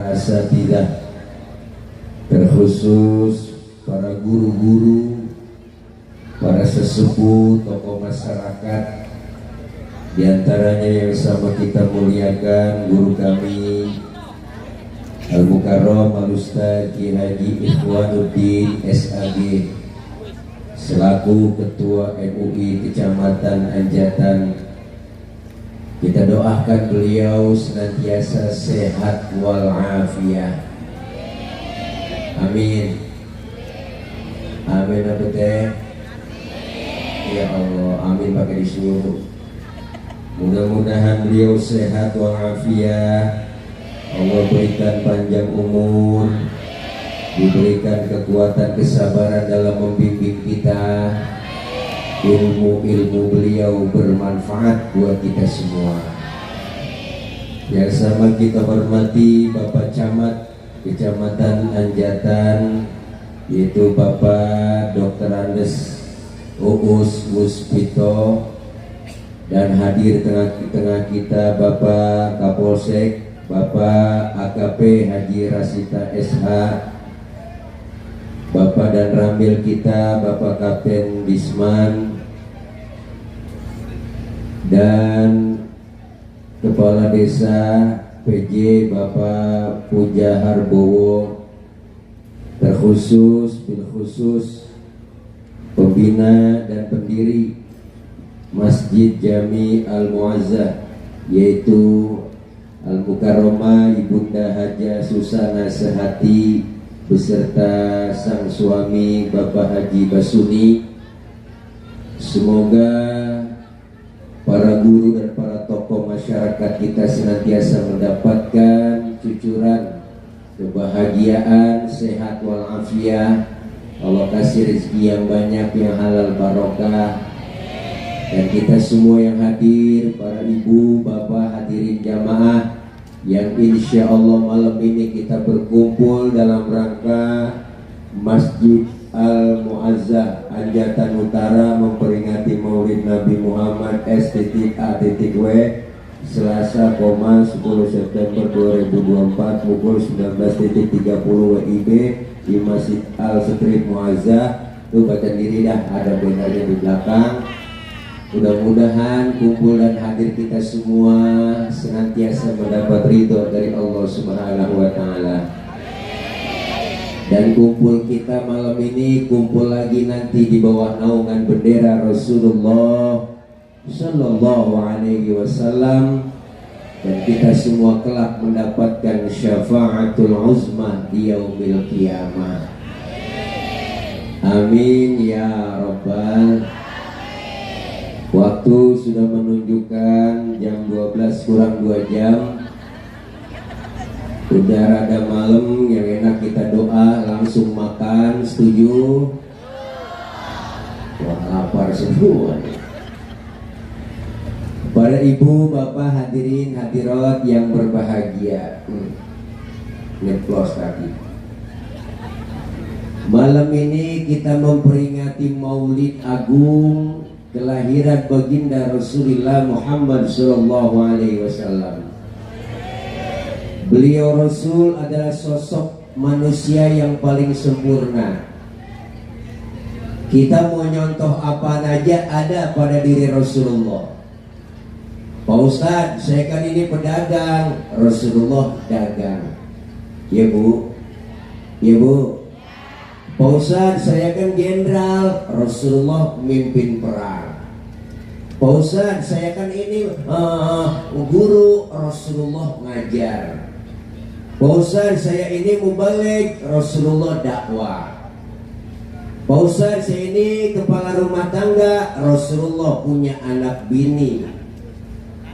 Asatidah, terkhusus para guru-guru, para sesepuh, tokoh masyarakat, diantaranya yang sama kita muliakan guru kami Al-Mukarram Al-Ustaz Ki Haji Ikhwanuddin SAG selaku Ketua MUI Kecamatan Anjatan. Kita doakan beliau senantiasa sehat walafiat. Amin. Amin apa teh? Ya Allah, amin pakai disuruh. Mudah-mudahan beliau sehat walafiat. Allah berikan panjang umur, diberikan kekuatan kesabaran dalam membimbing kita. Ilmu-ilmu beliau bermanfaat buat kita semua. Yang sama kita hormati Bapak Camat Kecamatan Anjatan, yaitu Bapak Dr. Andes Uus Muspito, dan hadir tengah-tengah kita Bapak Kapolsek, Bapak AKP Haji Rasita SH, Bapak dan Ramil kita Bapak Kapten Disman, dan Kepala Desa PJ Bapak Puja Harbowo, terkhusus bilkhusus pembina dan pendiri Masjid Jami Al-Muazzah, yaitu Al-Mukarramah Ibunda Haja Susana Sehati beserta sang suami Bapak Haji Basuni. Semoga para guru dan para tokoh masyarakat kita senantiasa mendapatkan cucuran kebahagiaan, sehat walafiat. Allah kasih rezeki yang banyak, yang halal barokah. Dan kita semua yang hadir, para ibu, bapak, hadirin jamaah, yang insya Allah malam ini kita berkumpul dalam rangka Masjid Al-Muazzah Anjatan Utara memperingati Maulid Nabi Muhammad S.A.W Selasa, 10 September 2024 pukul 19.30 WIB di Masjid Al-Strip Muazzah. Tuh baca diri dah, ada benarnya di belakang. Mudah-mudahan kumpul dan hadir kita semua senantiasa mendapat ridho dari Allah Subhanahu wa Ta'ala. Dan kumpul kita malam ini kumpul lagi nanti di bawah naungan bendera Rasulullah Sallallahu Alaihi Wasallam, dan kita semua kelak mendapatkan syafaatul uzma di yaumil qiyamah. Amin ya rabbal. Waktu sudah menunjukkan jam 12 kurang 2 jam. Udah rada malam, yang enak kita doa langsung makan. Setuju? Wah, lapar semua nih. Para ibu, bapak, hadirin hadirat yang berbahagia, nyeplos tadi. Malam ini kita memperingati Maulid Agung kelahiran baginda Rasulullah Muhammad Sallallahu Alaihi Wasallam. Beliau Rasul adalah sosok manusia yang paling sempurna. Kita mau nyontoh apa aja ada pada diri Rasulullah. Pak Ustadz, saya kan ini pedagang, Rasulullah dagang. Ya bu, ya bu. Pak Ustadz, saya kan jenderal, Rasulullah mimpin perang. Pak Ustadz, saya kan ini guru, Rasulullah ngajar. Pak Ustadz, saya ini mubalik, Rasulullah dakwah. Pak Ustadz, saya ini kepala rumah tangga, Rasulullah punya anak bini.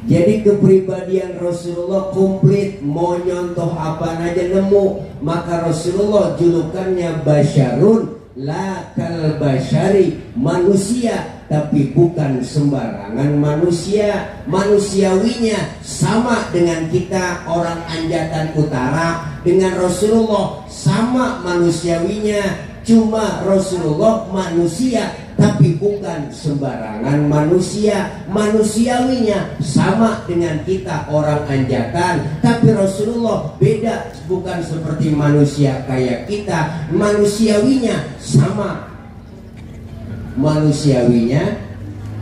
Jadi kepribadian Rasulullah komplit, mau nyontoh apa aja nemu. Maka Rasulullah julukannya Basyarun la kal basyari, manusia tapi bukan sembarangan manusia. Manusiawinya sama dengan kita orang Anjatan Utara, dengan Rasulullah sama manusiawinya. Cuma Rasulullah manusia, tapi bukan sembarangan manusia. Manusiawinya sama dengan kita orang anjakan, tapi Rasulullah beda, bukan seperti manusia kayak kita. Manusiawinya sama. Manusiawinya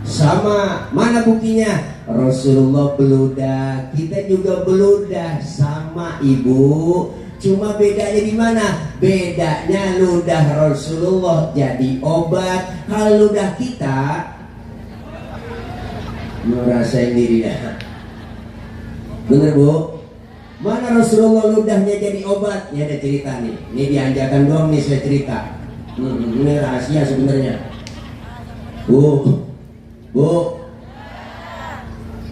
sama. Mana buktinya? Rasulullah beludah, kita juga beludah, sama ibu. Cuma bedanya di mana? Bedanya ludah Rasulullah jadi obat. Kalau ludah kita merasain diri dah. Bener bu? Mana Rasulullah ludahnya jadi obat? Ini ada cerita nih. Ini dianjakan doang nih saya cerita. Ini rahasia sebenarnya. Bu,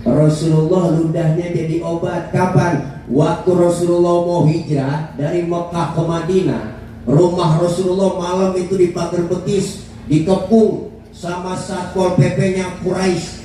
Rasulullah ludahnya jadi obat kapan? Waktu Rasulullah mau hijrah dari Mekah ke Madinah, rumah Rasulullah malam itu di pagar betis, dikepung sama Satpol PP-nya Quraisy,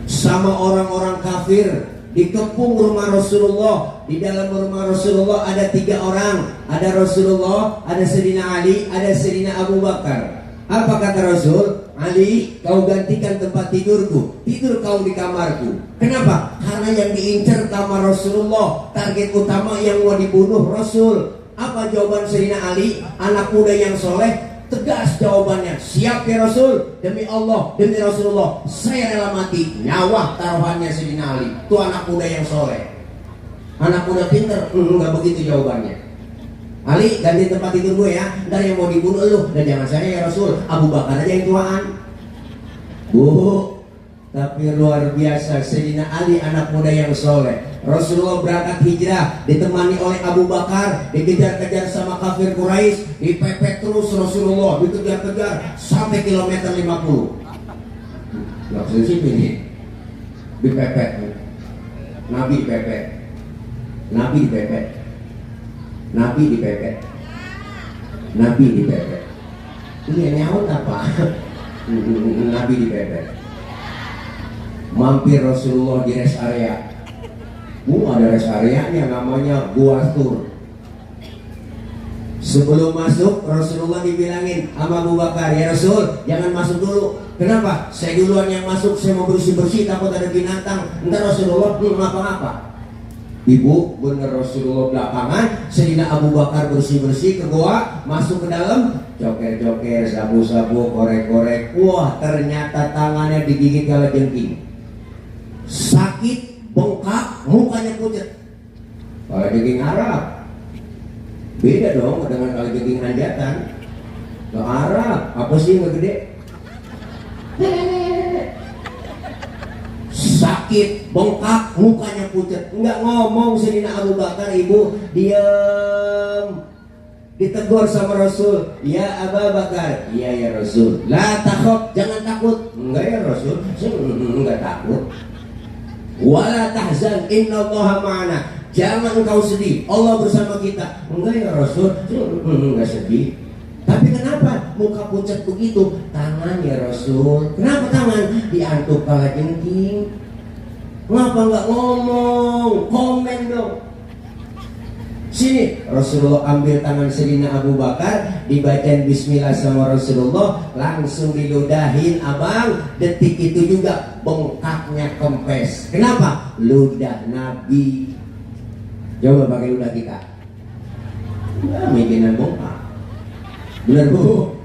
sama orang-orang kafir, dikepung rumah Rasulullah. Di dalam rumah Rasulullah ada 3 orang, ada Rasulullah, ada Sayyidina Ali, ada Sayyidina Abu Bakar. Apa kata Rasul? Ali, kau gantikan tempat tidurku, tidur kau di kamarku. Kenapa? Karena yang diincar kamar Rasulullah, target utama yang mau dibunuh Rasul. Apa jawaban Sayyidina Ali, anak muda yang soleh? Tegas jawabannya, siap ya Rasul, demi Allah, demi Rasulullah, saya rela mati. Nyawa taruhannya Sayyidina Ali. Itu anak muda yang soleh. Anak muda pinter? Enggak begitu jawabannya. Ali, ganti tempat tidur gue ya, ntar yang mau dibunuh lu. Dan jangan saya ya Rasul, Abu Bakar aja yang tuaan. Bu, tapi luar biasa, Sayyidina Ali anak muda yang soleh. Rasulullah berangkat hijrah, ditemani oleh Abu Bakar, dikejar-kejar sama kafir Quraisy, dipepet terus Rasulullah, dikejar-kejar sampai kilometer 50. Langsung sih ini, dipepet. Nabi dipepet. Nabi dipepet. Nabi dipepet. Nabi dipepet. Ini nyaut apa? Nabi dipepet. Mampir Rasulullah di rest area. Ada rest areanya namanya Gua Tur. Sebelum masuk Rasulullah dibilangin sama Abu Bakar, ya Rasul jangan masuk dulu. Kenapa? Saya duluan yang masuk, saya mau bersih-bersih takut ada binatang. Ntar Rasulullah belum apa-apa. Ibu, bener Rasulullah belakangan, Sayyidina Abu Bakar bersih-bersih ke gua, masuk ke dalam, joker-joker, sabu-sabu, korek-korek. Wah, ternyata tangannya digigit kalajengking. Sakit, bengkak, mukanya pucat. Kalajengking Arab. Beda dong dengan kalajengking Anjatan. Ke Arab, apa sih yang gede? Sakit, bengkak, mukanya pucat, nggak ngomong. Sayyidina Abu Bakar, ibu diam. Ditegur sama Rasul, ya Abu Bakar, iya ya Rasul. La takhaf, jangan takut. Enggak ya Rasul, saya enggak takut. Wala tahzan, innallaha ma'ana. Jangan engkau sedih, Allah bersama kita. Enggak ya Rasul, saya enggak sedih. Tapi kenapa muka pucat begitu? Tangan ya Rasul. Kenapa tangan? Diantuk kalajengking. Kenapa nggak ngomong? Komen dong. Sini, Rasulullah ambil tangan Sayyidina Abu Bakar, dibacain bismillah sama Rasulullah, langsung diludahin abang. Detik itu juga bengkaknya kempes. Kenapa? Ludah Nabi. Coba pakai ludah kita. Mikinan bengkak. Benar bu?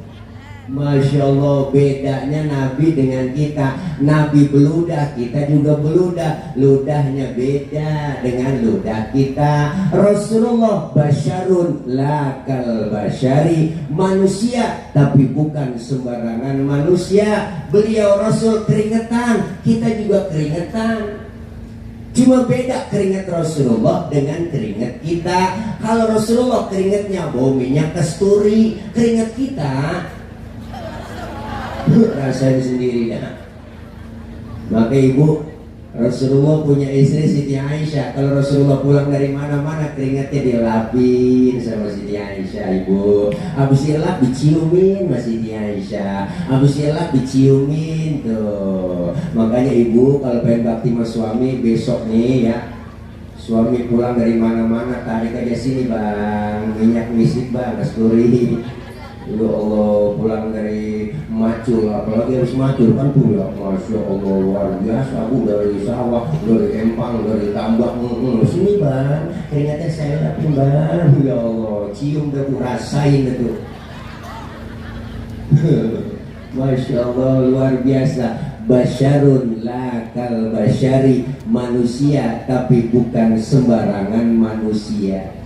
Masya Allah, bedanya Nabi dengan kita. Nabi beludah, kita juga beludah. Ludahnya beda dengan ludah kita. Rasulullah basyarun lakal basyari, manusia tapi bukan sembarangan manusia. Beliau Rasul keringetan, kita juga keringetan. Cuma beda keringat Rasulullah dengan keringat kita. Kalau Rasulullah keringatnya bau minyak kasturi, keringat kita rasain sendiri ya. Maka ibu, Rasulullah punya istri Siti Aisyah. Kalau Rasulullah pulang dari mana-mana, keringatnya dilapin sama Siti Aisyah ibu. Habis dilap diciumin sama Siti Aisyah. Habis dilap diciumin tuh. Makanya ibu kalau pengen bakti sama suami besok nih ya, Suami pulang dari mana-mana, tarik aja sini bang, minyak misik bang, kasturi. Ya Allah, pulang dari Macul, apalagi harus Macul kan pulang, Masya Allah luar biasa bu, dari sawah, dari empang, dari tambak, sini bang, ternyata saya lapin bang, ya Allah, cium deh bu, rasain itu. Masya Allah luar biasa. Basyarun lakal basyari, manusia tapi bukan sembarangan manusia.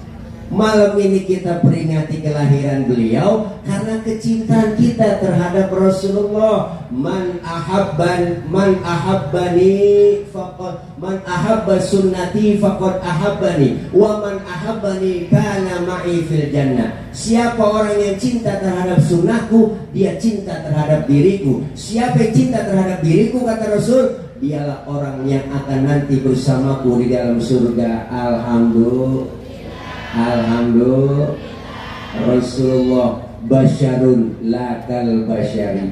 Malam ini kita peringati kelahiran beliau karena kecintaan kita terhadap Rasulullah. Man ahabbani faqad man ahabba sunnati faqad ahabbani wa man ahabbani kana ma'i fil jannah. Siapa orang yang cinta terhadap sunnahku, dia cinta terhadap diriku. Siapa yang cinta terhadap diriku, kata Rasul, dialah orang yang akan nanti bersamaku di dalam surga. Alhamdulillah. Alhamdulillah. Rasulullah basyarun lakal basyari,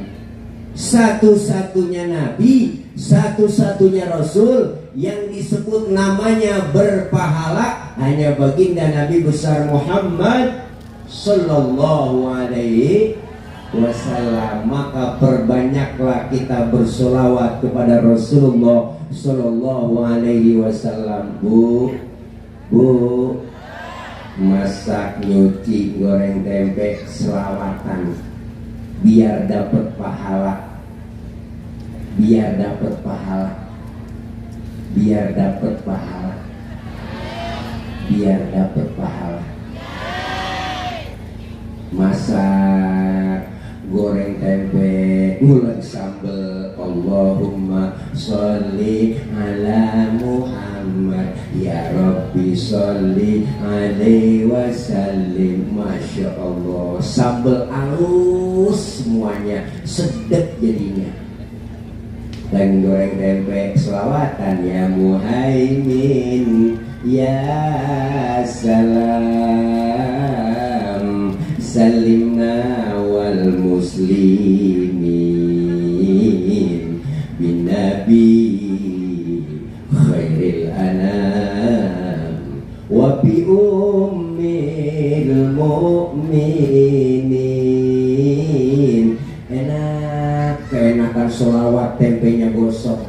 satu-satunya nabi, satu-satunya rasul yang disebut namanya berpahala hanya baginda Nabi besar Muhammad sallallahu alaihi wasallam. Maka perbanyaklah kita bersolawat kepada Rasulullah sallallahu alaihi wasallam. Bu, masak, nyuci, goreng tempe, selawatan biar dapat pahala, biar dapat pahala, biar dapat pahala, biar dapat pahala. Masak, goreng tempe, ngulek sambel, Allahumma sholli ala Muhammad, ya Rabbi sholli alaihi wasallim. Masya Allah, sambel halus semuanya, sedap jadinya. Dan goreng tempe, selawatan ya Muhaimin, ya salam, salimna wal muslimin bin nabi khairil anam wa bi ummil mu'minin. Enak, keenakan selawat tempenya gosok.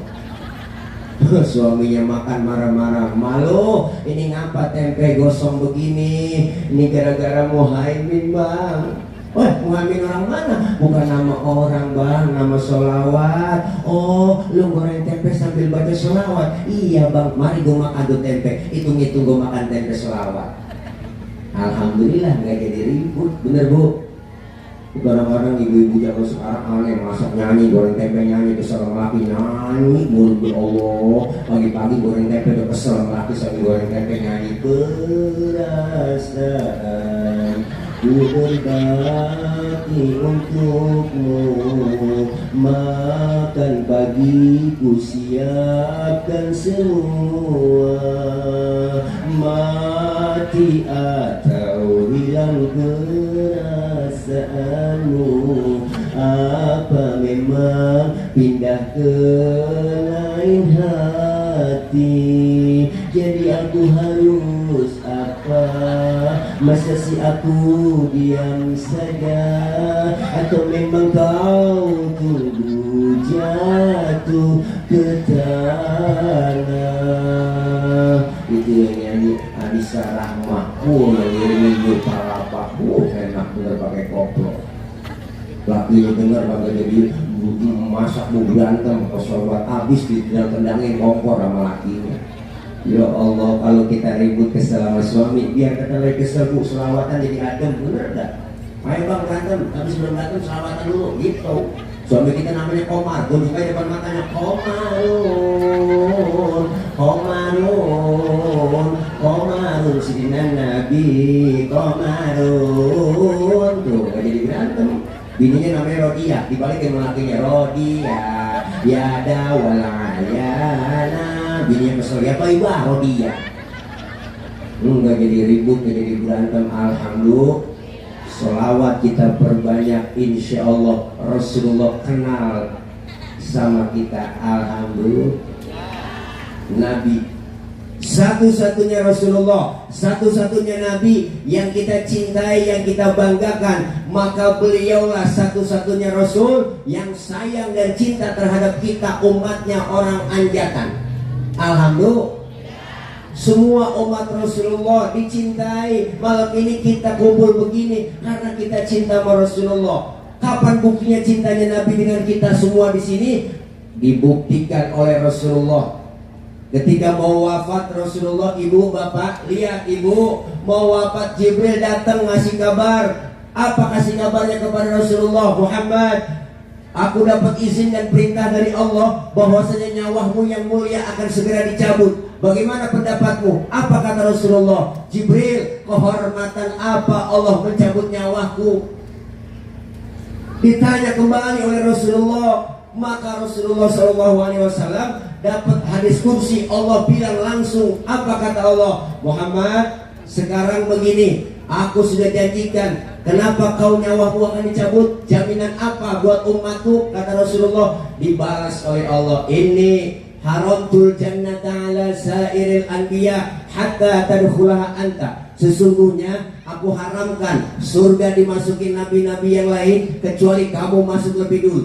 Suaminya makan marah-marah, malu ini ngapa tempe gosong begini, ini gara-gara Muhaimin bang. Wah, Muhaimin orang mana? Bukan nama orang bang, nama solawat. Oh, lu goreng tempe sambil baca solawat. Iya bang, mari gue makan tuh tempe, hitung-hitung gue makan tempe solawat. Alhamdulillah gak jadi ribut, bener bu. Kadang-kadang ibu-ibu zaman sekarang aneh, masak nyanyi, goreng tempe nyanyi, kesel laki nyanyi, mulut Allah. Pagi-pagi goreng tempe udah kesel laki sambil goreng tempe nyanyi. Perasaan ku berbakti untukmu, makan pagi ku siapkan semua, mati atau hilang perasaanmu, apa memang pindah ke lain hati, jadi aku harus apa? Masa si aku diam saja, atau memang kau tunggu jatuh ke tanah? Itu yang nyanyi Anissa Rahmah. Minggu palapa, enak bener pakai koplo. Lakinya denger bakal jadi masak bu berantem, kesobat habis ditendangin kompor sama lakinya. Ya Allah, kalau kita ribut kesel sama suami, biar kita lagi kesel bu, selawatan jadi adem, bener gak? Ayo bang berantem, habis berantem selawatan dulu, gitu. Suami kita namanya Komar, gue juga depan matanya Komarun, Komarun, Komarun, sidina Nabi, Komarun, tuh gak jadi berantem. Bininya namanya Rodia, dibalikin lakinya Rodia, Yada walayana. Bininya kesel, ya Pak Ibu Rodia. Enggak jadi ribut, gak jadi berantem. Alhamdulillah. Selawat kita perbanyak, insya Allah Rasulullah kenal sama kita. Alhamdulillah. Nabi Satu-satunya Rasulullah, satu-satunya Nabi yang kita cintai, yang kita banggakan. Maka beliaulah satu-satunya Rasul yang sayang dan cinta terhadap kita, umatnya, orang anjatan. Alhamdulillah, semua umat Rasulullah dicintai. Malam ini kita kumpul begini karena kita cinta sama Rasulullah. Kapan buktinya cintanya Nabi dengan kita semua di sini? Dibuktikan oleh Rasulullah. Ketika mau wafat Rasulullah, ibu bapak lihat, ibu mau wafat, Jibril datang ngasih kabar. Apa kasih kabarnya kepada Rasulullah? Muhammad, aku dapat izin dan perintah dari Allah bahwasanya nyawamu yang mulia akan segera dicabut. Bagaimana pendapatmu? Apa kata Rasulullah? Jibril, kehormatan apa Allah mencabut nyawaku? Ditanya kembali oleh Rasulullah. Maka Rasulullah SAW dapat hadis kursi. Allah bilang langsung, apa kata Allah? Muhammad, sekarang begini, aku sudah janjikan. Kenapa kau nyawamu akan dicabut? Jaminan apa buat umatku? Kata Rasulullah. Dibalas oleh Allah, ini haramtul jannata ala sairil anbiya hatta tadkhulaha anta. Sesungguhnya aku haramkan surga dimasuki nabi-nabi yang lain kecuali kamu masuk lebih dulu.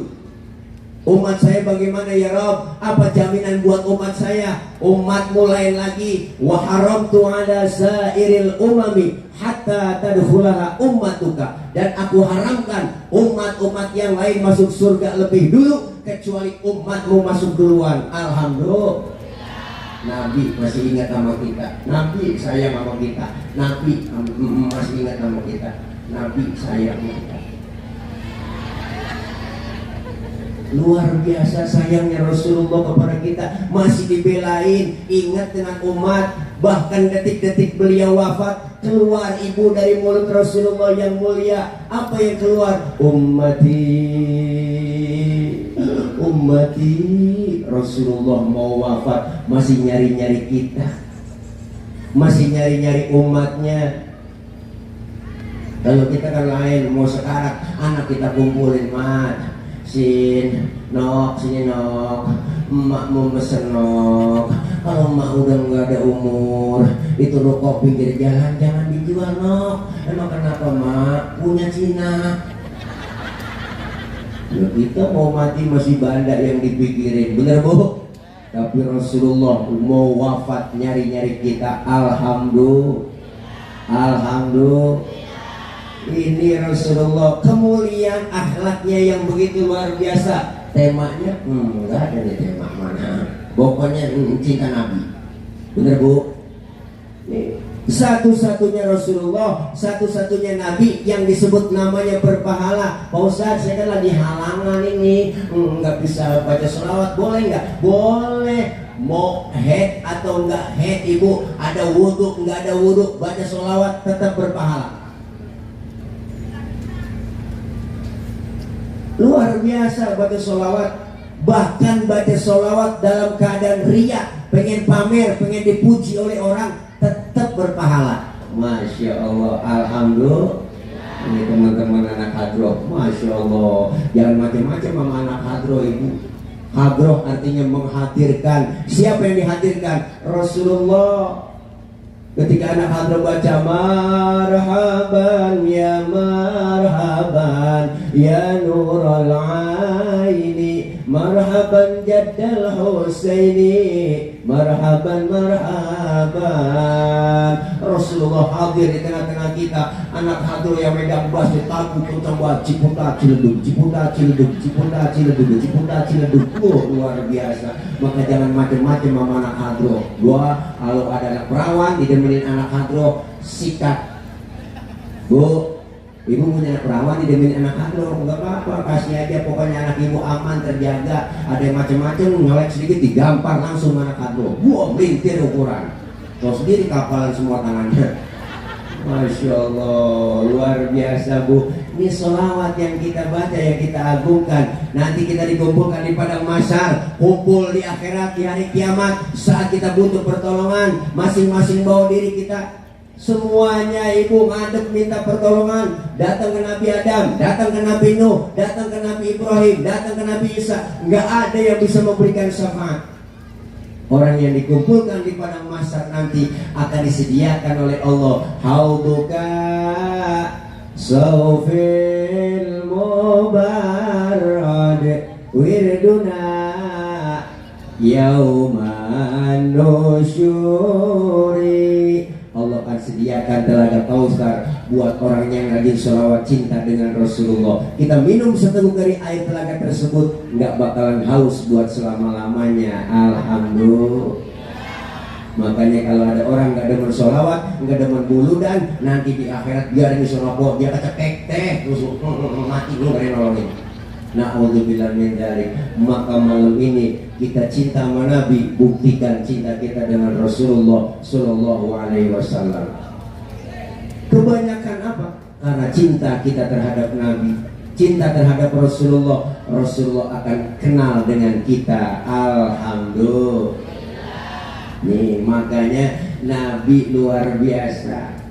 Umat saya bagaimana ya Rabb? Apa jaminan buat umat saya? Umatmu lain lagi. Wa haramtu ala sairil umami hatta tadkhulaha ummatuka. Dan aku haramkan umat-umat yang lain masuk surga lebih dulu kecuali umatmu masuk duluan. Alhamdulillah. Nabi masih ingat sama kita. Nabi sayang sama kita. Nabi masih ingat sama kita. Nabi sayang sama kita. Luar biasa sayangnya Rasulullah kepada kita. Masih dibelain, ingat dengan umat. Bahkan detik-detik beliau wafat, keluar ibu dari mulut Rasulullah yang mulia. Apa yang keluar? Ummati, ummati. Rasulullah mau wafat masih nyari-nyari kita, masih nyari-nyari umatnya. Kalau kita kan lain, mau sekarang anak kita kumpulin, mat, sin, nok, sini nok, emak mau pesen nok. Kalau emak udah nggak ada umur, itu rokok pinggir jalan jangan dijual nok. Emang kenapa mak? Punya Cina. Ya, kita mau mati masih banyak yang dipikirin, bener bu? Tapi Rasulullah mau wafat nyari-nyari kita. Alhamdulillah, alhamdulillah. Ini Rasulullah, kemuliaan akhlaknya yang begitu luar biasa. Temanya enggak ada nih tema mana. Pokoknya cinta Nabi. Bener bu? Nih, satu-satunya Rasulullah, satu-satunya Nabi yang disebut namanya berpahala. Pak Ustadz, saya kan lagi halangan ini, nggak bisa baca sholawat. Boleh nggak? Boleh. Mau head atau nggak head ibu, ada wudhu nggak ada wudhu, baca sholawat tetap berpahala. Luar biasa baca sholawat. Bahkan baca sholawat dalam keadaan riya, pengen pamer, pengen dipuji oleh orang, tetap berpahala. Masya Allah, alhamdulillah. Ini teman-teman anak hadroh, Masya Allah. Jangan macam-macam sama anak hadroh ibu. Hadroh artinya menghadirkan. Siapa yang dihadirkan? Rasulullah. Ketika anak hadroh baca marhaban ya marhaban ya nurul aini marhaban jaddal Husaini marhaban marhaban. Rasulullah hadir di tengah-tengah kita. Anak hadroh yang megang bass ditaku coba ciputa ciledug ciputa ciledug ciputa ciledug ciputa ciledug. Luar biasa. Maka jangan macam-macam sama anak hadroh. Kalau ada anak perawan didemenin anak hadroh, sikat. Bu, ibu punya anak perawan didemenin anak hadroh, nggak apa-apa, kasih aja. Pokoknya anak ibu aman, terjaga. Ada yang macam-macam, nyolek sedikit digampar langsung anak hadroh. Melintir ukuran. Tahu sendiri kapalan semua tangannya. Masya Allah, luar biasa bu. Ini sholawat yang kita baca, yang kita agungkan. Nanti kita dikumpulkan di padang mahsyar, kumpul di akhirat, di hari kiamat. Saat kita butuh pertolongan, masing-masing bawa diri kita. Semuanya ibu ngadep minta pertolongan. Datang ke Nabi Adam, datang ke Nabi Nuh, datang ke Nabi Ibrahim, datang ke Nabi Isa. Nggak ada yang bisa memberikan syafaat. Orang yang dikumpulkan di padang mahsyar nanti akan disediakan oleh Allah hauduka sawfil mubarrad wirduna yauman nusyuri. Allah akan sediakan telaga Kausar buat orang yang rajin sholawat cinta dengan Rasulullah. Kita minum seteguk dari air telaga tersebut, nggak bakalan haus buat selama-lamanya. Alhamdulillah. Makanya kalau ada orang nggak demen sholawat, nggak demen buludan, nanti di akhirat biar ini sholawat dia kecekek teh terus mati lu dari nolongin. Na'udzubillah min dzalik. Maka malam ini kita cinta sama Nabi, buktikan cinta kita dengan Rasulullah Sallallahu Alaihi Wasallam. Kebanyakan apa? Karena cinta kita terhadap Nabi, cinta terhadap Rasulullah, Rasulullah akan kenal dengan kita. Alhamdulillah. Nih makanya Nabi luar biasa.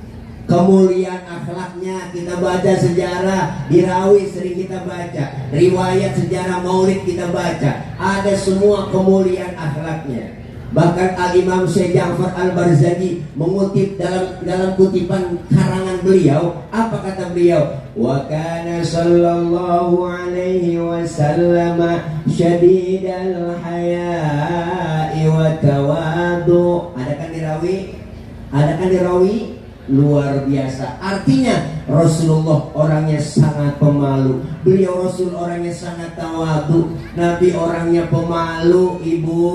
Kemuliaan akhlaknya kita baca sejarah di Rawi sering kita baca, riwayat sejarah Maulid kita baca, ada semua kemuliaan akhlaknya. Bahkan Al-Imam Syekh Ja'far Al-Barzanji mengutip dalam kutipan karangan beliau, apa kata beliau? Wa kana sallallahu alaihi wasallam syadidal haya'i wa tawadu. Ada kan di Rawi? Ada kan di Rawi? Luar biasa. Artinya Rasulullah orangnya sangat pemalu. Beliau Rasul orangnya sangat tawadu. Nabi orangnya pemalu, Ibu.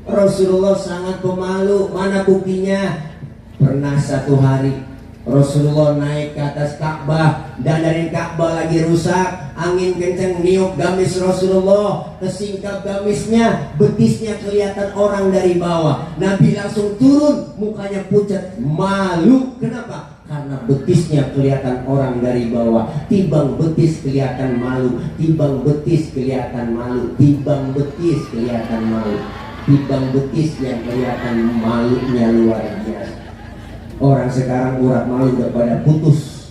Rasulullah sangat pemalu. Mana buktinya? Pernah satu hari Rasulullah naik ke atas Ka'bah, dan dari Ka'bah lagi rusak, angin kencang niup gamis Rasulullah, kesingkap gamisnya, betisnya kelihatan orang dari bawah. Nabi langsung turun, mukanya pucat, malu. Kenapa? Karena betisnya kelihatan orang dari bawah. Timbang betis kelihatan malu, timbang betis kelihatan malu, timbang betis kelihatan malu, timbang betis yang kelihatan malunya luar biasa. Orang sekarang urat malu udah pada putus.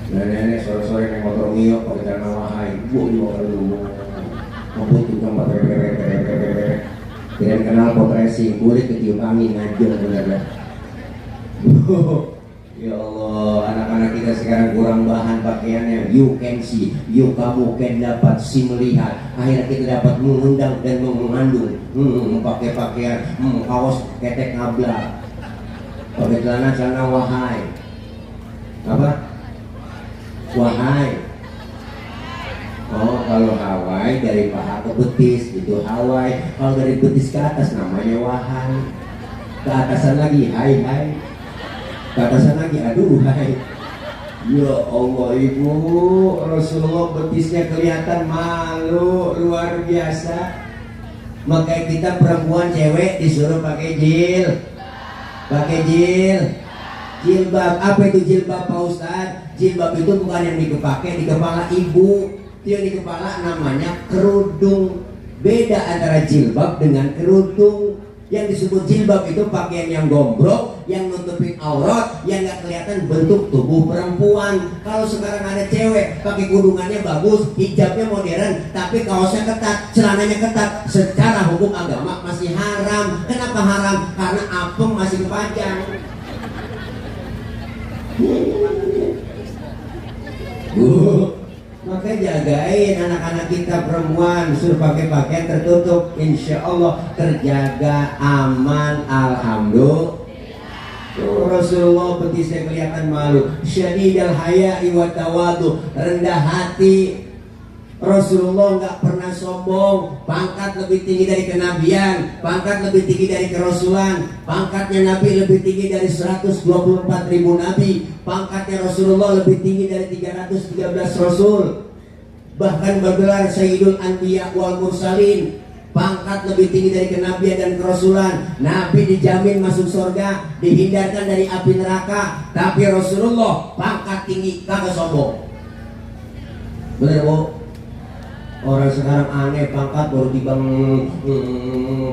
Nenek sore-sore naik motor Mio pakai celana wahai, bu mau dulu mau putus gambar tidak kenal potresi, kulit ketiup angin ngajur bener. Ya Allah, anak-anak kita sekarang kurang bahan pakaiannya. You can see, you kamu can dapat, si melihat. Akhirnya kita dapat mengundang dan mengandung. Pakai pakaian, kaos ketek ngablak, pakai celana wahai. Apa? Wahai. Oh, kalau Hawaii dari paha ke betis itu Hawaii. Kalau dari betis ke atas namanya wahai. Ke atasan lagi hai. Ke atasan lagi aduh hai. Ya Allah, Ibu, Rasulullah betisnya kelihatan malu luar biasa. Makanya kita perempuan cewek disuruh pakai jilbab. Apa itu jilbab, Pak Ustaz? Jilbab itu bukan yang dipakai di kepala ibu, yang di kepala namanya kerudung. Beda antara jilbab dengan kerudung. Yang disebut jilbab itu pakaian yang gombrong, yang nutupin aurat, yang nggak kelihatan bentuk tubuh perempuan. Kalau sekarang ada cewek pakai kudungannya bagus, hijabnya modern, tapi kaosnya ketat, celananya ketat, secara hukum agama masih haram. Kenapa haram? Karena apem masih kepajang. Makanya jagain anak-anak kita perempuan, suruh pakai pakaian tertutup, insya Allah terjaga aman. Alhamdulillah. Rasulullah betisnya kelihatan malu, syadidal haya'i wa tawadu, rendah hati. Rasulullah nggak pernah sombong. Pangkat lebih tinggi dari kenabian, pangkat lebih tinggi dari kerasulan. Pangkatnya Nabi lebih tinggi dari 124.000 Nabi. Pangkatnya Rasulullah lebih tinggi dari 313 Rasul. Bahkan bergelar Sayyidul Anbiya wal Mursalin. Pangkat lebih tinggi dari kenabian dan kerasulan. Nabi dijamin masuk surga, dihindarkan dari api neraka. Tapi Rasulullah pangkat tinggi, kagak sombong. Bener, Bu? Orang sekarang aneh, pangkat baru tibang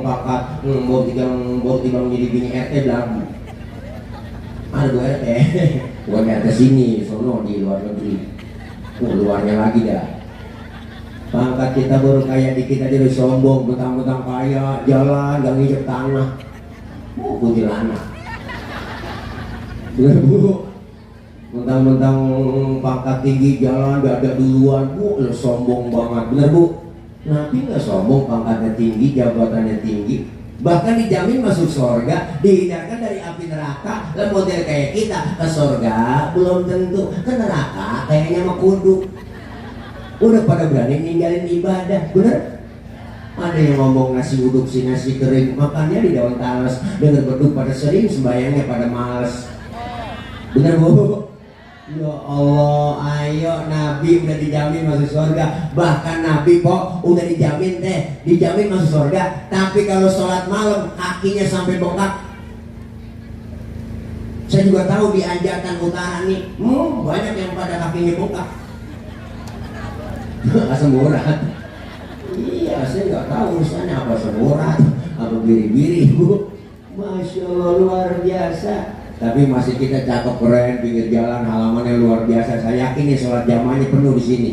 pangkat baru tibang jadi bini RT belagu. Ada dua RT, bukan RT sini, sono di luar negeri. Luarnya lagi dah. Pangkat kita baru kaya dikit aja udah sombong, betang-betang kaya, jalan gak nginjek tanah. Kuntilanak. Bener Bu? Mentang-mentang pangkat tinggi jalan gak ada duluan, Bu, sombong banget. Bener Bu? Nabi gak sombong, pangkatnya tinggi, jabatannya tinggi, bahkan dijamin masuk surga, dihindarkan dari api neraka. Lah model kayak kita ke surga belum tentu, ke neraka kayaknya mah kudu. Udah pada berani ninggalin ibadah, bener? Ada yang ngomong nasi uduk si nasi kering, makannya di daun talas, denger beduk pada sering, sembayangnya pada males. Bener Bu? Ya Allah, ayo Nabi udah dijamin masuk surga. Bahkan Nabi kok udah dijamin masuk surga. Tapi kalau sholat malam kakinya sampai bengkak. Saya juga tahu di Anjatan Utara nih, banyak yang pada kakinya bengkak. Asam urat. Iya, saya nggak tahu urusannya apa asam urat, apa biri-biri Bu. Masya Allah, luar biasa. Tapi masih kita cakep, keren, pinggir jalan, halamannya luar biasa. Saya yakin nih sholat jamaahnya penuh di sini,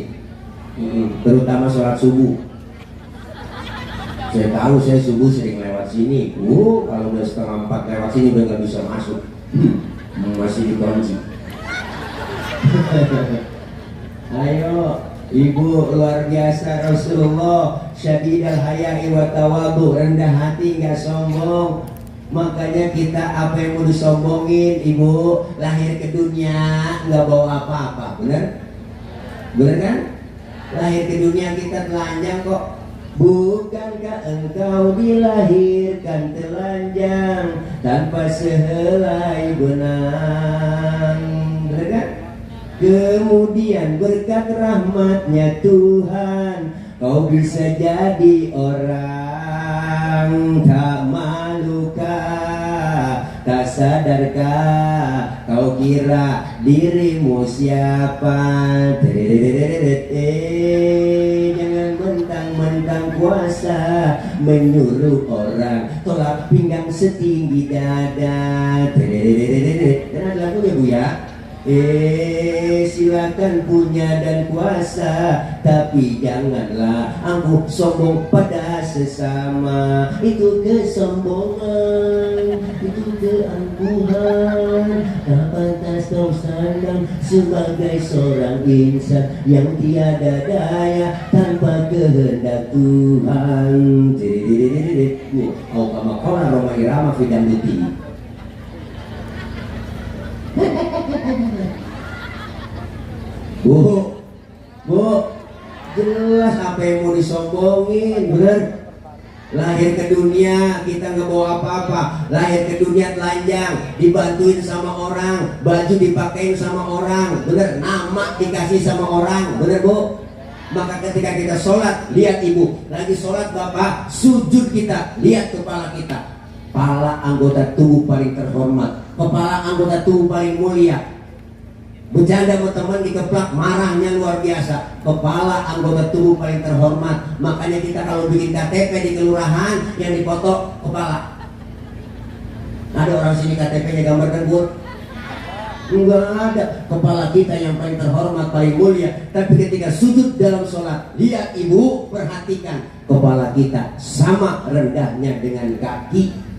terutama sholat subuh. Saya tahu, saya subuh sering lewat sini. Kalau udah 3:30 lewat sini udah nggak bisa masuk, masih dikunci. Ayo, Ibu, luar biasa Rasulullah, syadidal haya'i wa tawadu, rendah hati, nggak sombong. Makanya kita apa yang mau disombongin, Ibu? Lahir ke dunia nggak bawa apa-apa, bener? Bener kan? Lahir ke dunia kita telanjang kok. Bukankah engkau dilahirkan telanjang tanpa sehelai benang, bener kan? Kemudian berkat rahmatnya Tuhan, kau bisa jadi orang. Tak malukah, tak sadarkah, kau kira dirimu siapa? Jangan mentang-mentang kuasa menyuruh orang tolak pinggang setinggi dada. Dan ada lagunya Bu ya. Silakan punya dan kuasa, tapi janganlah angkuh sombong pada sesama. Itu kesombongan, itu keangkuhan, tak pantas kau sandang sebagai seorang insan yang tiada daya tanpa kehendak Tuhan. Kau kama kau Roma Irama Fidam Duti. Bu, jelas apa yang mau disombongin, bener? Lahir ke dunia kita nggak bawa apa-apa, lahir ke dunia telanjang, dibantuin sama orang, baju dipakein sama orang, bener? Nama dikasih sama orang, bener Bu? Maka ketika kita sholat, lihat Ibu, lagi sholat Bapak, sujud kita, lihat kepala kita, kepala anggota tubuh paling terhormat, kepala anggota tubuh paling mulia. Bercanda sama teman dikeplak, marahnya luar biasa. Kepala anggota tubuh paling terhormat. Makanya kita kalau bikin KTP di kelurahan, yang dipoto kepala. Ada orang sini KTP-nya gambar dengkul? Enggak ada. Kepala kita yang paling terhormat, paling mulia. Tapi ketika sujud dalam sholat, lihat Ibu, perhatikan, kepala kita sama rendahnya dengan kaki.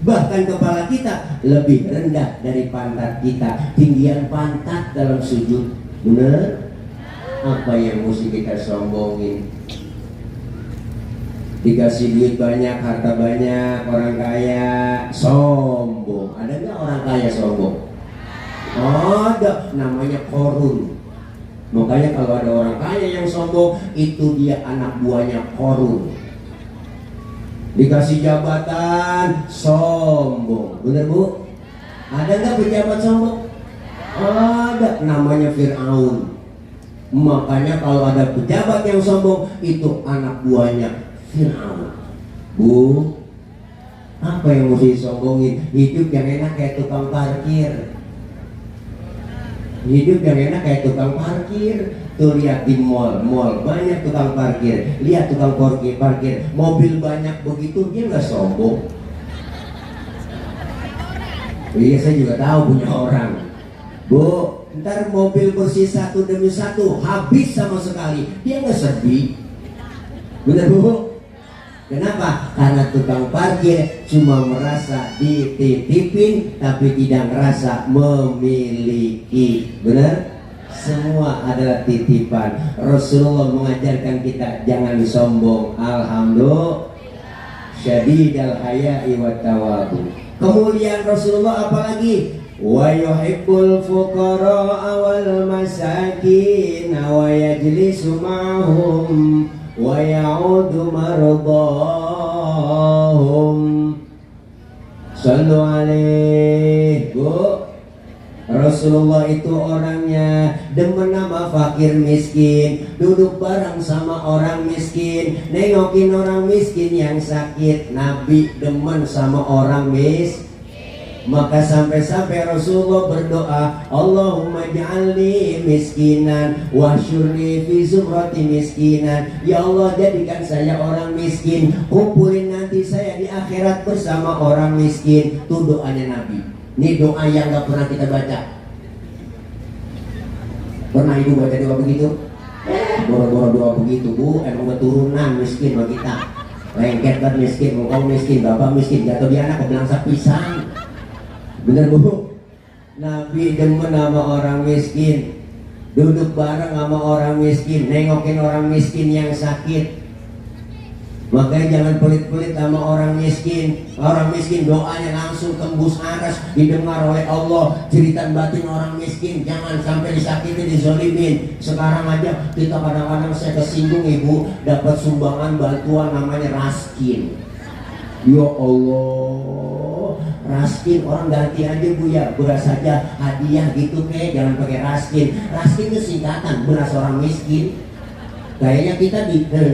Bahkan kepala kita lebih rendah dari pantat kita, tinggian pantat dalam sujud. Benar? Apa yang mesti kita sombongin? Dikasih duit banyak, harta banyak, orang kaya, sombong. Ada nggak orang kaya sombong? Ada, namanya korun. Makanya kalau ada orang kaya yang sombong, itu dia anak buahnya korun. Dikasih jabatan, sombong. Bener Bu? Ada nggak pejabat sombong? Ada, namanya Fir'aun. Makanya kalau ada pejabat yang sombong, itu anak buahnya Fir'aun. Bu, apa yang mesti disombongin? Hidup yang enak kayak tukang parkir. Hidup yang enak kayak tukang parkir. Tuh lihat di mall banyak tukang parkir. Lihat tukang parkir, mobil banyak begitu, dia nggak sombong. Iya, saya juga tahu punya orang. Bu, ntar mobil bersih satu demi satu habis sama sekali, dia nggak sedih. Bener Bu? Kenapa? Karena tukang parkir cuma merasa dititipin tapi tidak merasa memiliki. Benar? Semua adalah titipan. Rasulullah mengajarkan kita jangan sombong. Alhamdulillah. Syadidal haya'i wa tawabu. Kemuliaan Rasulullah apalagi? Wa yuhibbul fuqara wal masakin wa yajlisu ma'hum wa ya'udu mardahum. Sallu alaihi. Rasulullah itu orangnya demen nama fakir miskin, duduk bareng sama orang miskin, nengokin orang miskin yang sakit. Nabi demen sama orang miskin. Maka sampai-sampai Rasulullah berdoa, Allahumma ja'alni miskinan wahsyurni fi zumrati miskinan. Ya Allah, jadikan saya orang miskin, kumpulin nanti saya di akhirat bersama orang miskin. Itu doanya Nabi. Ini doa yang gak pernah kita baca. Pernah ibu baca doa begitu? Boro-boro doa begitu Bu, emang keturunan miskin sama kita. Lengket banget miskin, mau kamu miskin, bapak miskin, jatuh di anak kebelang pisang. Bener Bu? Nabi demen sama orang miskin, duduk bareng sama orang miskin, nengokin orang miskin yang sakit. Makanya jangan pelit-pelit sama orang miskin. Orang miskin doanya langsung tembus aras, didengar oleh Allah. Cerita batin orang miskin jangan sampai disakiti, dizolimin. Sekarang aja kita kadang-kadang saya kesinggung ibu, dapat sumbangan bantuan namanya raskin. Ya Allah, raskin orang ganti aja Bu ya, beras saja hadiah gitu kayak, jangan pakai raskin. Raskin itu singkatan beras orang miskin. Kayaknya kita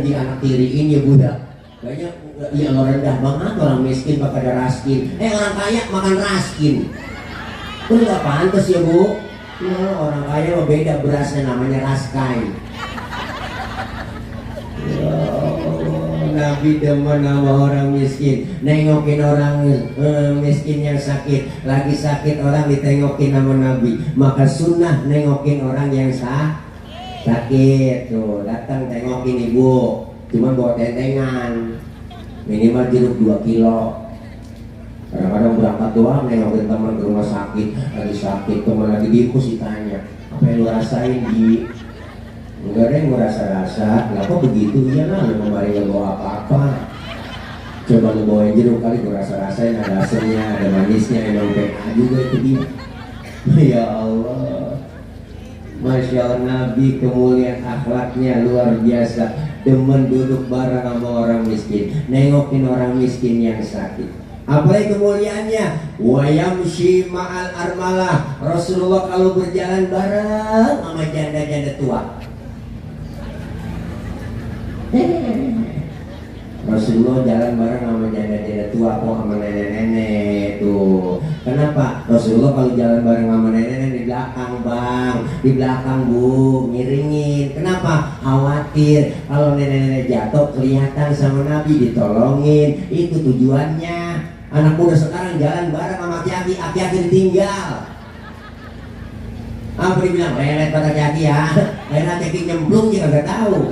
di anak tiriin ya Bu ya. Kayaknya ya rendah banget orang miskin pakai ada raskin. Orang kaya makan raskin. Itu nggak pantas ya Bu. Ya, orang kaya mah beda berasnya, namanya raskai. Ya Allah, Nabi demen sama orang miskin, nengokin orang miskin yang sakit. Lagi sakit orang ditengokin sama Nabi. Maka sunnah nengokin orang yang sakit. Tuh datang tengokin ibu, cuma bawa tentengan, minimal jeruk 2 kilo. Kadang-kadang berangkat doang nengokin teman ke rumah sakit, lagi sakit, teman lagi dikus, ditanya apa yang lu rasain Di? Enggak ada yang merasa-rasa. Kenapa begitu? Iya lah, lu kemarin gak bawa apa-apa, coba lu bawain jeruk kali gue rasa-rasain, ada asamnya, ada manisnya, emang PA juga itu dia. Ya Allah, Masya Allah, Nabi kemuliaan akhlaknya luar biasa. Demen duduk bareng sama orang miskin, nengokin orang miskin yang sakit. Apalagi kemuliaannya, wa yamshi ma'al armalah. Rasulullah kalau berjalan bareng sama janda-janda tua. Rasulullah jalan bareng sama janda-janda tua kok, sama nenek-nenek tuh. Kenapa? Rasulullah kalau jalan bareng sama nenek-nenek di belakang Bang, di belakang Bu, miringin. Kenapa? Khawatir kalau nenek-nenek jatuh kelihatan sama Nabi, ditolongin. Itu tujuannya. Anak muda sekarang jalan bareng sama aki-aki, aki-aki ditinggal. Apa dibilang? Lelet pada aki-aki ya. Lelet aki nyemplung juga nggak tahu.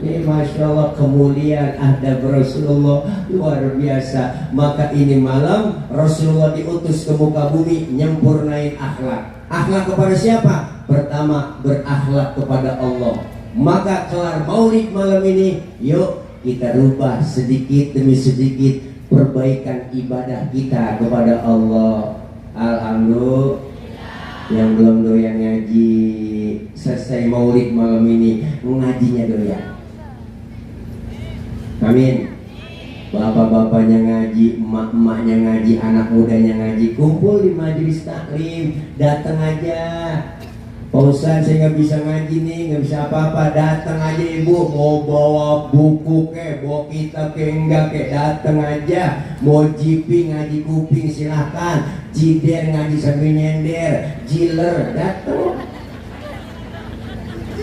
Ini Masya Allah kemuliaan adab Rasulullah luar biasa. Maka ini malam Rasulullah diutus ke muka bumi nyempurnain akhlak. Akhlak kepada siapa? Pertama, berakhlak kepada Allah. Maka kelar maulid malam ini, yuk kita rubah sedikit demi sedikit perbaikan ibadah kita kepada Allah. Alhamdulillah. Yang belum doyan ngaji, selesai maulid malam ini ngajinya doyan. Amin. Bapak-bapaknya ngaji, emak-emaknya ngaji, anak mudanya ngaji, kumpul di majelis taklim, datang aja. Pak Ustaz, saya nggak bisa ngaji nih, nggak bisa apa-apa, datang aja ibu. Mau bawa buku ke, bawa kitab ke, enggak ke, datang aja. Mau jipi ngaji kuping silahkan, jider ngaji sambil nyender, jiler datang.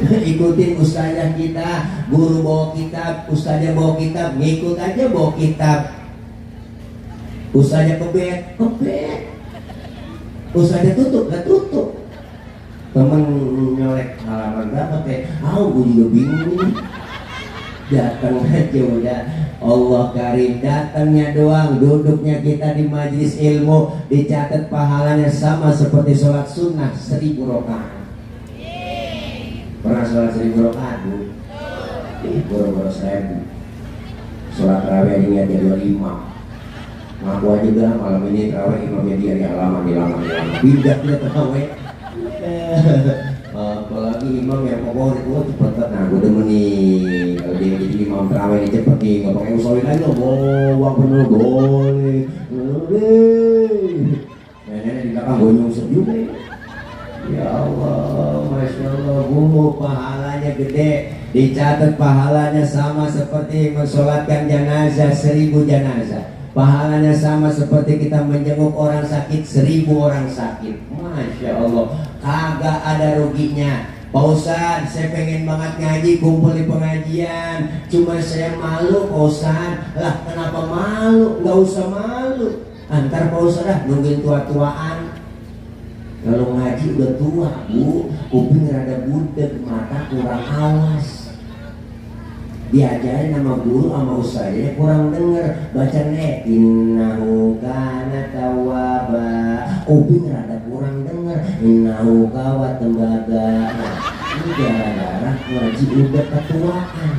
Ikutin ustazah kita, guru bawa kitab, ustazah bawa kitab, ngikut aja bawa kitab. Ustazah kebet, ustazah tutup, gak tutup. berapa teh? Gue juga bingung ini. Datang aja udah. Allah karim, datangnya doang, duduknya kita di majelis ilmu dicatat pahalanya sama seperti sholat sunnah 1000 rakaat. Pernah sholat 1000 rakaat bu? Boro-boro 1000. Sholat tarawih ini aja 25. Ngaku aja dah malam ini tarawih imamnya dia di halaman pindahnya tarawih. Apalagi imam yang pokoknya gue cepet banget. Nah gue demen nih kalau dia jadi imam tarawih ini cepet nih, nggak pakai usolin aja lo, bawa bener boleh. Nenek di belakang gue nyungsep juga. Ya Allah, masya Allah, pahalanya gede, dicatat pahalanya sama seperti mensolatkan jenazah 1000 jenazah. Pahalanya sama seperti kita menjenguk orang sakit 1000 orang sakit. Masya Allah, kagak ada ruginya. Pak Ustadz, saya pengen banget ngaji, kumpul di pengajian, cuma saya malu Pak Ustadz. Lah kenapa malu? Gak usah malu. Antar Pak Ustadz nungguin tua-tuaan. Kalau ngaji udah tua bu, kuping rada budek, mata kurang awas. Diajarin sama guru sama ustaznya kurang denger. Baca nek innahu kana tawwaba, kuping rada kurang denger. Innahu kawat tembaga. Ini gara-gara ngaji udah ketuaan,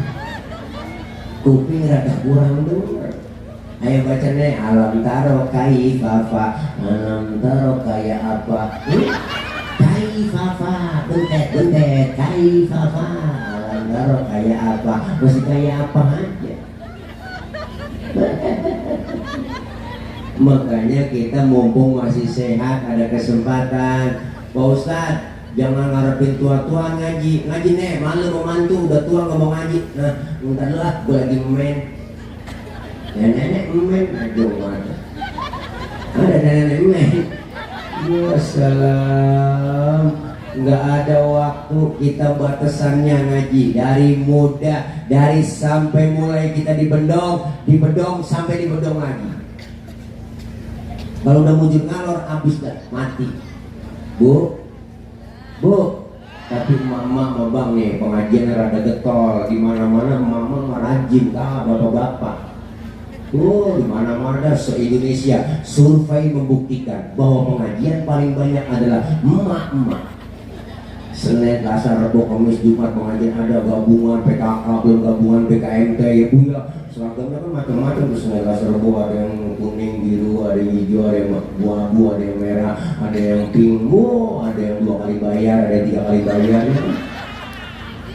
kuping rada kurang denger. Ayo baca nih, alam taro kaifafa, alam taro kayak apa? Kaifafa, bentet, kaifafa, alam taro kayak apa? Masih kayak apa aja. Makanya kita mumpung masih sehat, ada kesempatan. Pak Ustadz, jangan ngarepin tua-tua ngaji nih, malu mau mantu, udah tua nggak mau ngaji. Nah, bentar dulu ah, gue lagi main. Ya nenek main aja mana? Ada nenek main. Ya salam. Nggak ada waktu, kita batasannya ngaji dari muda, dari sampai mulai kita di bedong sampai di bedong lagi. Kalau udah mujur ngalor habis dah, mati. Bu, tapi mama sama bang nih pengajian rada getol, di mana-mana mama merajin bapak-bapak. Di mana-mana se-Indonesia survei membuktikan bahwa pengajian paling banyak adalah emak-emak. Senin, Selasa, Rabu, Kamis, Jumat pengajian ada gabungan PKK, belum gabungan PKMT ya bu ya. Seragamnya kan macam-macam tuh. Senin, Selasa, Rabu ada yang kuning, biru, ada yang hijau, ada yang abu-abu, ada yang merah, ada yang pink, ada yang 2 kali bayar, ada yang 3 kali bayar.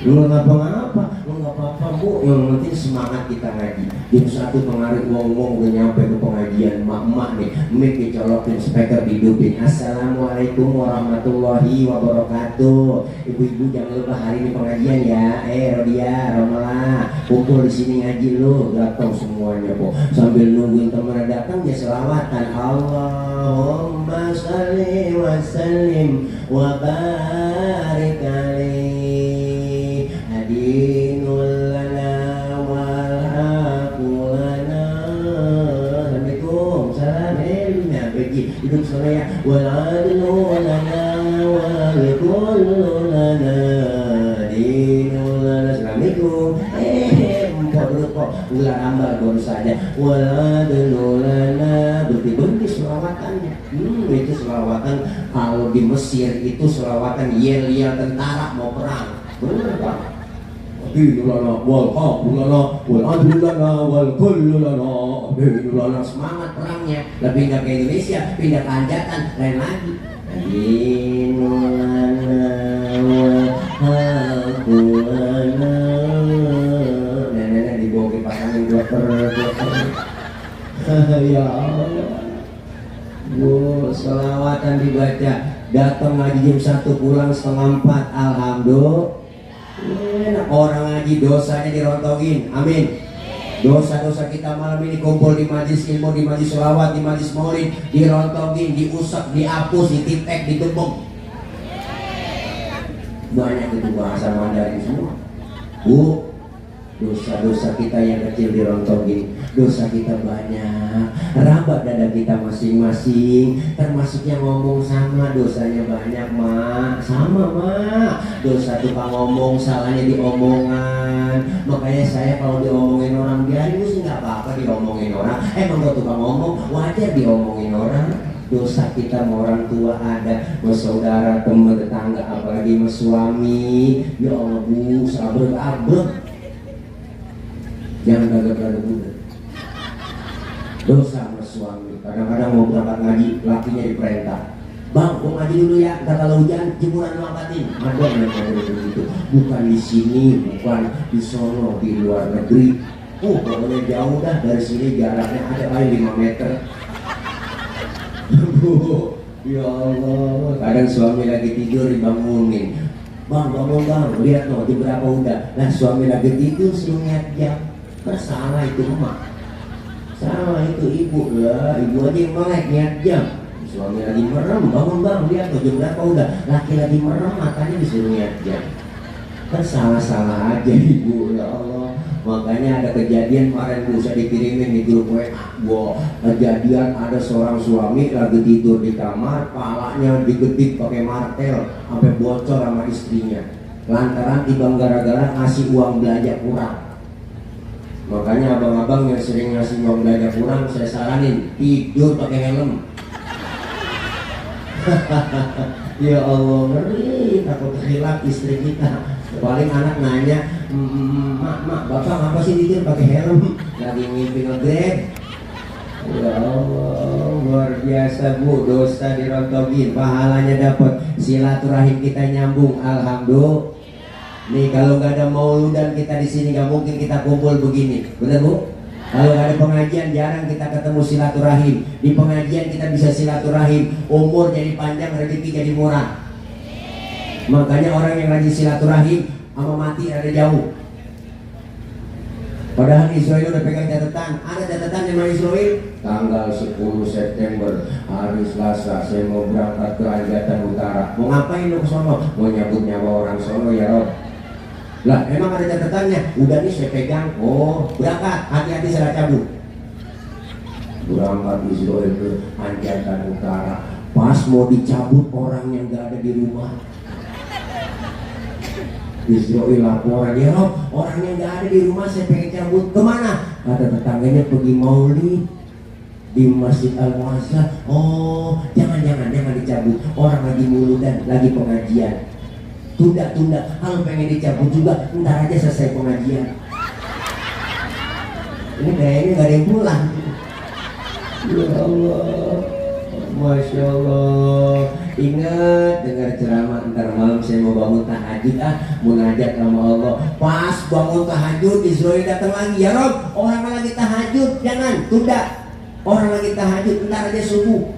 Lu nggak apa-apa, lu nggak apa-apa bu. Yang penting semangat kita ngaji. Jam 1 pengaruh ngomong udah nyampe ke pengajian, mak-mak nih, mic dicolokin, speaker dihidupin. Assalamualaikum warahmatullahi wabarakatuh. Ibu-ibu jangan lupa hari ini pengajian ya. Rodia, Romala, kumpul di sini ngaji lu, datang semuanya po. Sambil nungguin teman datang ya selawatan. Allahumma shalli wa sallim wa barik alaihi. Dinul lana wal haqu lana. Assalamualaikum, salam ilmiah bagi hidup saya. Wal adlu lana wal kullu lana. Dinul lana. Assalamualaikum. Empok dulu kok ular ambar baru saja. Wal adlu lana. Berhenti selawatannya. Itu selawatan kalau di Mesir itu selawatan yel-yel tentara mau perang. Bener pak. Dinulana wal haqulana wal adlulana wal kullulana. Dinulana semangat perangnya. Lebih pindah ke Indonesia, pindah ke Anjatan, lain lagi. Dinulana wal haqulana. Nenek dibawa ke pasangin dokter. Ya Allah. Selawatan dibaca. Datang ngaji jam 1, pulang setengah 4. Alhamdulillah. Orang ngaji dosanya dirontogin, amin. Dosa-dosa kita malam ini kumpul di majlis ilmu, di majlis sholawat, di majlis maulid, dirontogin, diusap, dihapus, ditipek, ditembung. Banyak itu bahasa Mandarin semua. Bu, Dosa-dosa kita yang kecil dirontongin, dosa kita banyak, rabat dada kita masing-masing, termasuk yang ngomong sama dosanya banyak mak, sama mak, dosa tukang ngomong salahnya di omongan. Makanya saya kalau diomongin orang biarin sih nggak apa-apa diomongin orang, emang gak tukang ngomong wajar diomongin orang. Dosa kita sama orang tua ada, sama saudara, teman, tetangga, apalagi sama suami. Ya Allah bu, sabrek-abrek. Jangan gagap-gagap muda. Dosa sama suami. Kadang-kadang mau berangkat ngaji, lakinya diperintah, bang, mau ngaji dulu ya, ntar kalau hujan jemuran lu angkatin. Ada yang begitu. Bukan di sini, bukan di sono, di luar negeri. Pokoknya jauh dah dari sini, jaraknya ada kali 5 meter. Ya Allah, kadang suami lagi tidur dibangunin, bang bangun bang, lihat no, di berapa udah. Nah suami lagi tidur suruh lihat jam. Salah itu emak, salah itu ibu lah, ibu aja yang melek lihat jam. Suami lagi merem, bangun bang, lihat no, jam berapa udah. Laki lagi merem, matanya disuruh lihat jam. Salah-salah aja ibu, ya Allah. Makanya ada kejadian kemarin bisa dikirimin di grup WA. Wow, kejadian ada seorang suami lagi tidur di kamar, palanya digedik pakai martel sampai bocor sama istrinya. Lantaran timbang gara-gara ngasih uang belanja kurang. Makanya abang-abang yang sering ngasih uang belanja kurang, saya saranin tidur pakai helm. Ya Allah, ngeri, takut hilap istri kita. Paling anak nanya, mak, bapak ngapa sih tidur pakai helm? Lagi ngimpi nge-grab. Ya Allah, luar biasa bu, dosa dirontogin, pahalanya dapat, silaturahim kita nyambung, alhamdulillah. Nih kalau nggak ada mauludan kita di sini nggak mungkin kita kumpul begini, benar bu? Kalau nggak ada pengajian jarang kita ketemu silaturahim. Di pengajian kita bisa silaturahim, umur jadi panjang, rezeki jadi murah. Makanya orang yang rajin silaturahim sama mati ada jauh. Padahal Israel udah pegang catatan, ada catatan yang Israel tanggal 10 September hari Selasa saya mau berangkat ke Anjatan Utara. Mau ngapain lo ke sono? Mau nyabut nyawa orang sono ya Rob. Lah emang ada catatannya, udah nih saya pegang, oh berangkat, hati-hati salah cabut. Berangkat Israel ke Anjatan Utara, pas mau dicabut orang yang gak ada di rumah. Israel laporan, ya Rob, orang yang gak ada di rumah saya pengen cabut, kemana? Kata tetangganya pergi maulid di Masjid Al-Mu'azzah. Oh jangan dicabut, orang lagi muludan, lagi pengajian. Tunda, kalau pengen dicabut juga ntar aja selesai pengajian. Ini kayaknya gak ada yang pulang. Ya Allah, Masya Allah. Ingat dengar ceramah ntar malam saya mau bangun tahajud, munajat sama Allah. Pas bangun tahajud Israel datang lagi, ya Rob, orang lagi tahajud, jangan tunda. Orang lagi tahajud, ntar aja subuh.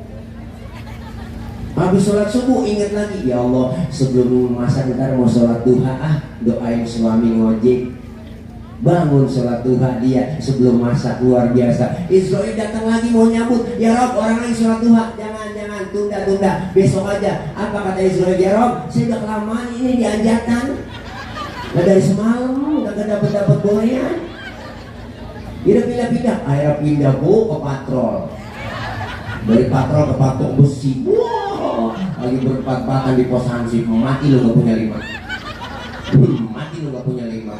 Habis sholat subuh ingat lagi, ya Allah sebelum masa ntar mau sholat duha, doain suami ngojek. Bangun sholat duha dia sebelum masak, luar biasa. Israel datang lagi mau nyambut, ya Rob orang lagi sholat duha, jangan tunda, besok aja. Apa kata Israel, ya Rob saya udah kelamaan ini di Anjatan, nah dari semalam udah gak dapet gorengan. Dia pindah, akhirnya pindah bu ke patrol. Dari patrol ke patok besi. Wow, lagi berempat-empatan di pos hansip. Mati lu gak punya 5. Mati lu gak punya 5.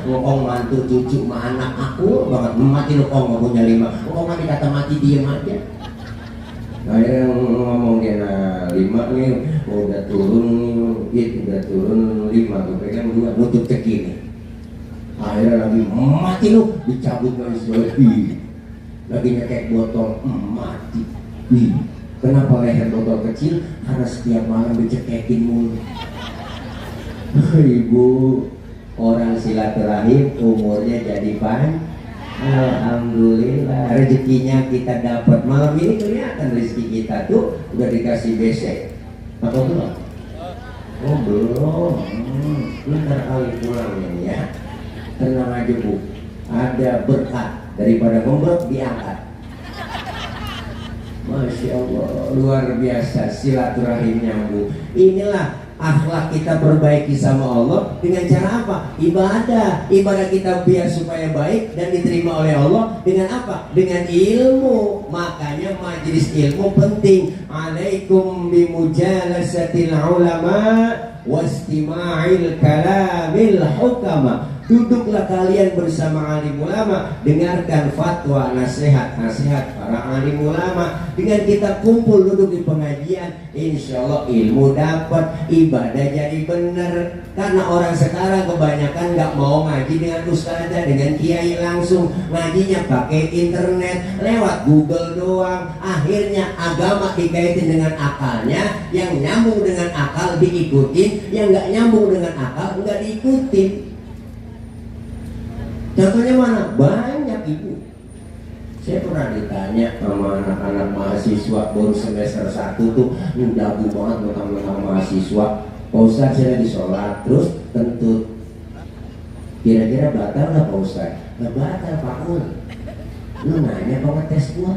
Ngomong mantu cucu sama anak aku banget. Mati lu kok gak punya 5. Kok mati kata mati diem aja. Akhirnya ngomong dia, nah 5 nih udah turun, udah turun 5. Gue pegang 2, nutup ceki nih. Akhirnya lagi mati lu, dicabut dari Israel. Lagi nyekek botol, mati. Kenapa leher botol kecil? Karena setiap malam dicekekin mulu. Ibu, orang silaturahim umurnya jadi panjang. Alhamdulillah rezekinya kita dapat. Malam ini kelihatan rezeki kita tuh udah dikasih besek. Apa belum? Oh belum. Bentar kali pulang ini ya. Tenang aja bu, ada berkat daripada ngomong diangkat. Masya Allah, luar biasa silaturahimnya bu. Inilah akhlak kita perbaiki sama Allah dengan cara apa? Ibadah. Ibadah kita biar supaya baik dan diterima oleh Allah dengan apa? Dengan ilmu. Makanya majelis ilmu penting. Alaikum bimujalasatil ulama wastima'il kalamil hukama. Duduklah kalian bersama alim ulama, dengarkan fatwa, nasihat para alim ulama. Dengan kita kumpul duduk di pengajian, insya Allah ilmu dapat, ibadah jadi benar. Karena orang sekarang kebanyakan nggak mau ngaji dengan ustazah, dengan kiai langsung, ngajinya pakai internet, lewat Google doang. Akhirnya agama dikaitin dengan akalnya, yang nyambung dengan akal diikutin, yang nggak nyambung dengan akal nggak diikutin. Contohnya mana? Banyak ibu. Saya pernah ditanya sama anak-anak mahasiswa baru semester 1 tuh, dagu banget mentang-mentang mahasiswa. Pak Ustadz, saya lagi sholat terus kentut, kira-kira batal nggak Pak Ustadz? Nggak batal Pak Un. Lu nanya kok ngetes gua?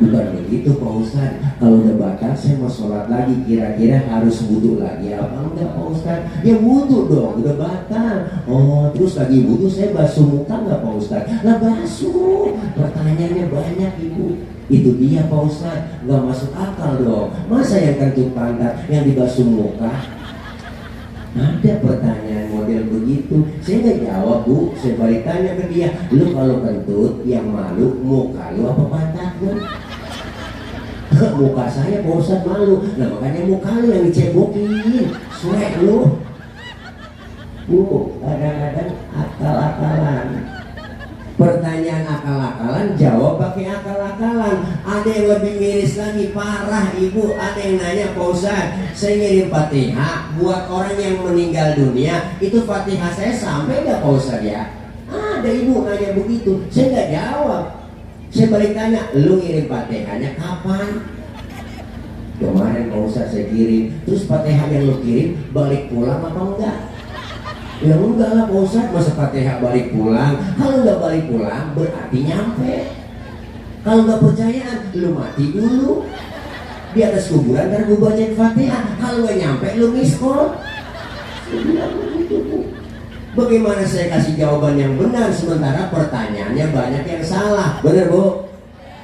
Bukan begitu Pak Ustadz. Kalau udah batal saya mau sholat lagi, kira-kira harus wudu lagi apa enggak Pak Ustadz? Ya wudu dong, udah batal. Oh terus lagi wudu saya basuh muka nggak Pak Ustadz? Lah basuh. Pertanyaannya banyak ibu. Itu dia Pak Ustadz, nggak masuk akal dong. Masa yang kentut pantat yang dibasuh muka? Ada pertanyaan model begitu. Saya nggak jawab bu, saya balik tanya ke dia, lu kalau kentut yang malu muka lu apa pantat lu? Muka saya Pak Ustadz malu. Nah makanya muka lu yang dicebokin, suek lu. Bu, kadang-kadang akal-akalan. Pertanyaan akal-akalan, jawab pakai akal-akalan. Ada yang lebih miris lagi, parah ibu. Ada yang nanya, Pak Ustadz, saya ngirim Fatihah buat orang yang meninggal dunia, itu Fatihah saya sampai nggak Pak Ustadz ya? Ada ibu nanya begitu, saya nggak jawab. Saya balik tanya, lu ngirim Fatihahnya kapan? Kemarin Pak Ustadz saya kirim. Terus Fatihah yang lu kirim balik pulang apa enggak? Ya enggak lah Pak Ustadz, masa Fatihah balik pulang? Kalau nggak balik pulang berarti nyampe. Kalau nggak percayaan, lu mati dulu di atas kuburan dan gue bacain Fatihah. Kalau nggak nyampe, lu miss call. Saya bilang begitu Bu. Bagaimana saya kasih jawaban yang benar sementara pertanyaannya banyak yang salah? Benar Bu?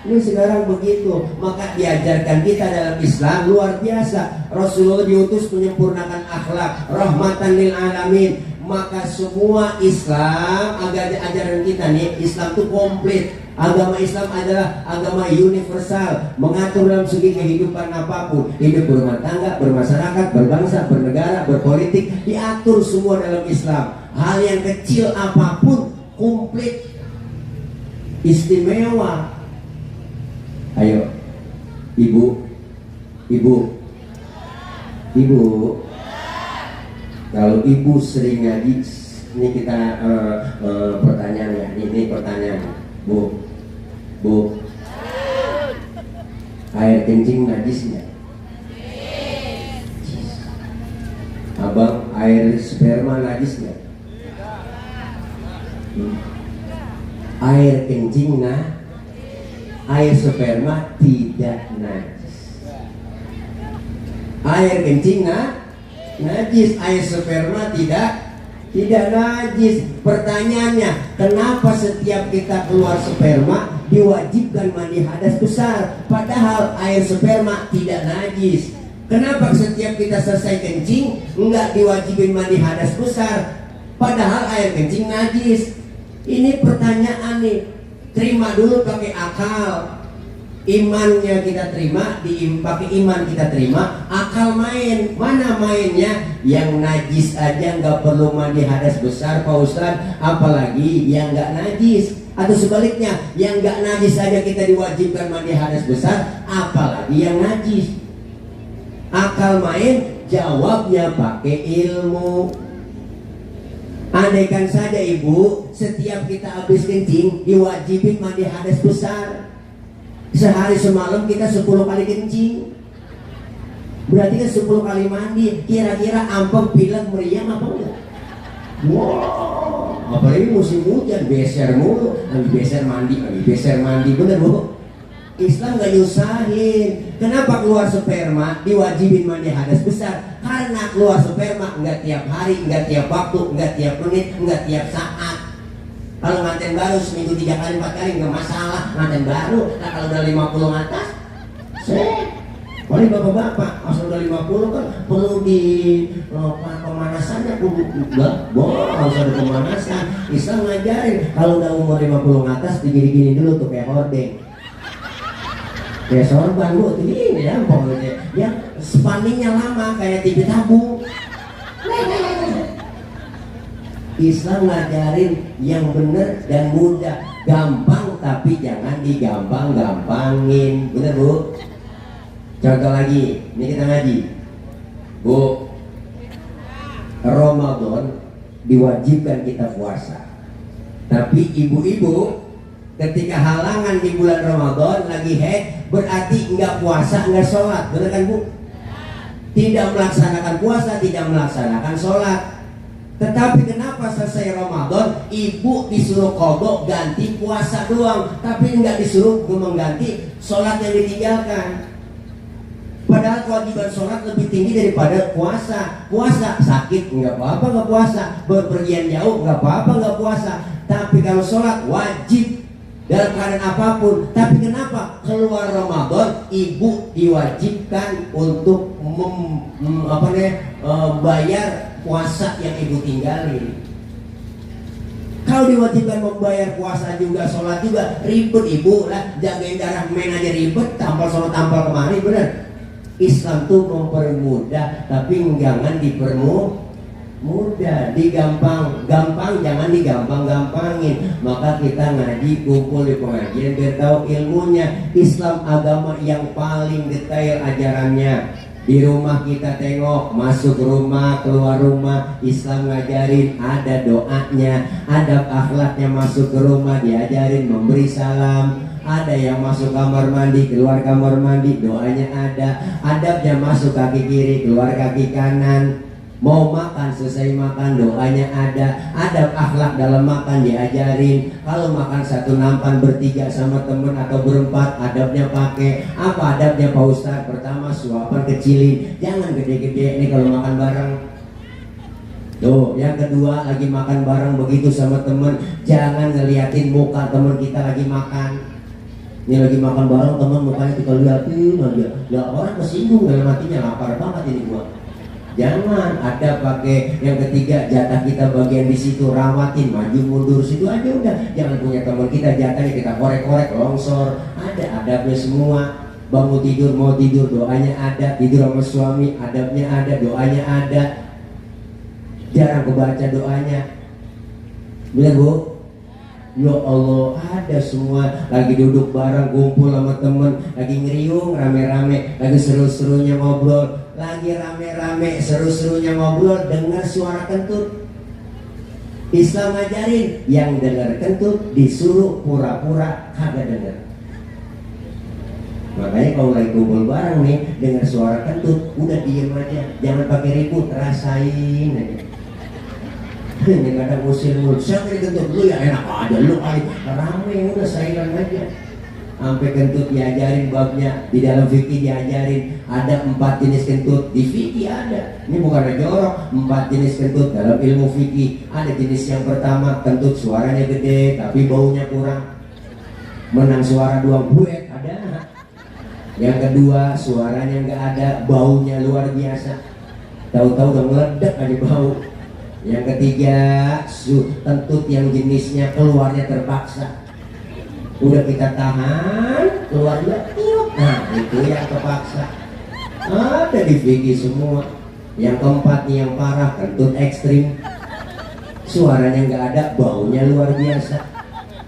Ini sekarang begitu. Maka diajarkan kita dalam Islam luar biasa. Rasulullah diutus menyempurnakan akhlak, rahmatan lil alamin. Maka semua Islam, ajaran kita nih, Islam itu komplit. Agama Islam adalah agama universal, mengatur dalam segi kehidupan apapun. Hidup berumah tangga, bermasyarakat, berbangsa, bernegara, berpolitik, diatur semua dalam Islam. Hal yang kecil apapun komplit, istimewa. Ayo, ibu, kalau ibu sering ngaji, ini kita pertanyaan ya, ini pertanyaan, bu, air kencing najis nggak? Abang, air sperma najis nggak? Air kencing air sperma tidak najis. Air kencing najis, air sperma tidak najis. Pertanyaannya, kenapa setiap kita keluar sperma diwajibkan mandi hadas besar, padahal air sperma tidak najis? Kenapa setiap kita selesai kencing enggak diwajibin mandi hadas besar, padahal air kencing najis? Ini pertanyaan nih. Terima dulu pakai akal. Imannya kita terima, pakai iman kita terima. Akal main, mana mainnya? Yang najis aja nggak perlu mandi hadas besar Pak Ustadz, apalagi yang nggak najis. Atau sebaliknya, yang nggak najis saja kita diwajibkan mandi hadas besar, apalagi yang najis. Akal main, jawabnya pakai ilmu. Andaikan saja ibu, setiap kita habis kencing diwajibin mandi hadas besar, sehari semalam kita 10 kali kencing, berarti kan 10 kali mandi. Kira-kira ampun pilek meriang apa enggak? Wow, apalagi musim hujan, beser mulu, lagi beser mandi, bener Bu? Islam gak nyusahin. Kenapa keluar sperma diwajibin mandi hadas besar? Karena keluar sperma nggak tiap hari, nggak tiap waktu, nggak tiap menit, nggak tiap saat. Kalau nganten baru seminggu 3 kali 4 kali nggak masalah, nganten baru. Nah kalau udah 50 atas, paling bapak-bapak asal udah 50 kan perlu di pemanasannya enggak, harus ada pemanasan. Islam ngajarin kalau udah umur 50 atas digini-gini dulu tuh kayak hordeng. Ya sorban bu, ini ya pokoknya ya spanningnya lama kayak TV tabung. Islam ngajarin yang bener dan mudah, gampang tapi jangan digampang-gampangin, bener bu? Contoh lagi, ini kita ngaji, bu. Ramadan diwajibkan kita puasa, tapi ibu-ibu ketika halangan di bulan Ramadan lagi haid, berarti nggak puasa, nggak sholat, benar kan bu? Tidak melaksanakan puasa, tidak melaksanakan sholat. Tetapi kenapa selesai Ramadan ibu disuruh qadha ganti puasa doang, tapi nggak disuruh mengganti sholat yang ditinggalkan? Padahal kewajiban sholat lebih tinggi daripada puasa. Puasa sakit nggak apa-apa nggak puasa, berpergian jauh nggak apa-apa nggak puasa. Tapi kalau sholat wajib dalam keadaan apapun. Tapi kenapa keluar Ramadan ibu diwajibkan untuk bayar puasa yang ibu tinggalin? Kalau diwajibkan membayar puasa juga, sholat juga, ribet ibu lah, jagain darah men aja ribet, tampal sholat tampal kemari, bener? Islam tuh mempermudah, tapi jangan dipermudah, digampang jangan digampang-gampangin. Maka kita ngaji, kumpul di pengajian biar tahu ilmunya. Islam agama yang paling detail ajarannya. Di rumah kita tengok, masuk rumah, keluar rumah, Islam ngajarin ada doanya, adab akhlaknya. Masuk ke rumah diajarin memberi salam. Ada yang masuk kamar mandi, keluar kamar mandi, doanya ada. Adabnya masuk kaki kiri, keluar kaki kanan. Mau makan, selesai makan, doanya ada. Adab akhlak dalam makan diajarin. Kalau makan satu nampan bertiga sama temen atau berempat, adabnya pakai apa? Adabnya Pak Ustadz, pertama suapan kecilin, jangan gede-gede. Ini kalau makan bareng. Tuh, yang kedua lagi makan bareng begitu sama temen, jangan ngeliatin muka temen kita lagi makan. Ini lagi makan bareng temen, mukanya kita liatin aja. Ya orang kesinggung dalam hatinya, lapar banget ini gua. Jangan. Ada pakai yang ketiga, jatah kita bagian di situ, rawatin, maju mundur situ aja udah. Jangan punya teman kita jatahnya kita korek-korek, longsor. Ada adabnya semua. Bangun tidur, mau tidur, doanya ada. Tidur sama suami, adabnya ada, doanya ada. Jarang kebaca doanya. Bener bu? Ya Allah, ada semua. Lagi duduk bareng, kumpul sama temen, lagi ngeriung rame-rame, lagi seru-serunya ngobrol, lagi rame-rame seru-serunya ngobrol, dengar suara kentut. Islam ngajarin yang dengar kentut disuruh pura-pura kagak dengar. Makanya kalau lagi kumpul bareng nih, dengar suara kentut, udah diem aja, jangan pakai ribut, rasain aja. Ini kadang musim siapa yang kentut lu ya, enak aja lu kali rame, udah saingan aja. Sampai kentut diajarin babnya, di dalam fikih diajarin ada 4 jenis kentut. Di fikih ada, ini bukan jorok, 4 jenis kentut dalam ilmu fikih. Ada jenis yang pertama, kentut suaranya gede tapi baunya kurang, menang suara doang, buet, ada. Yang kedua, suaranya nggak ada, baunya luar biasa, tahu-tahu udah meledak aja bau. Yang ketiga, kentut yang jenisnya keluarnya terpaksa, udah kita tahan, keluarnya tiup. Nah itu yang terpaksa, ada di fikih semua. Yang keempat nih yang parah, kentut ekstrim, suaranya nggak ada, baunya luar biasa.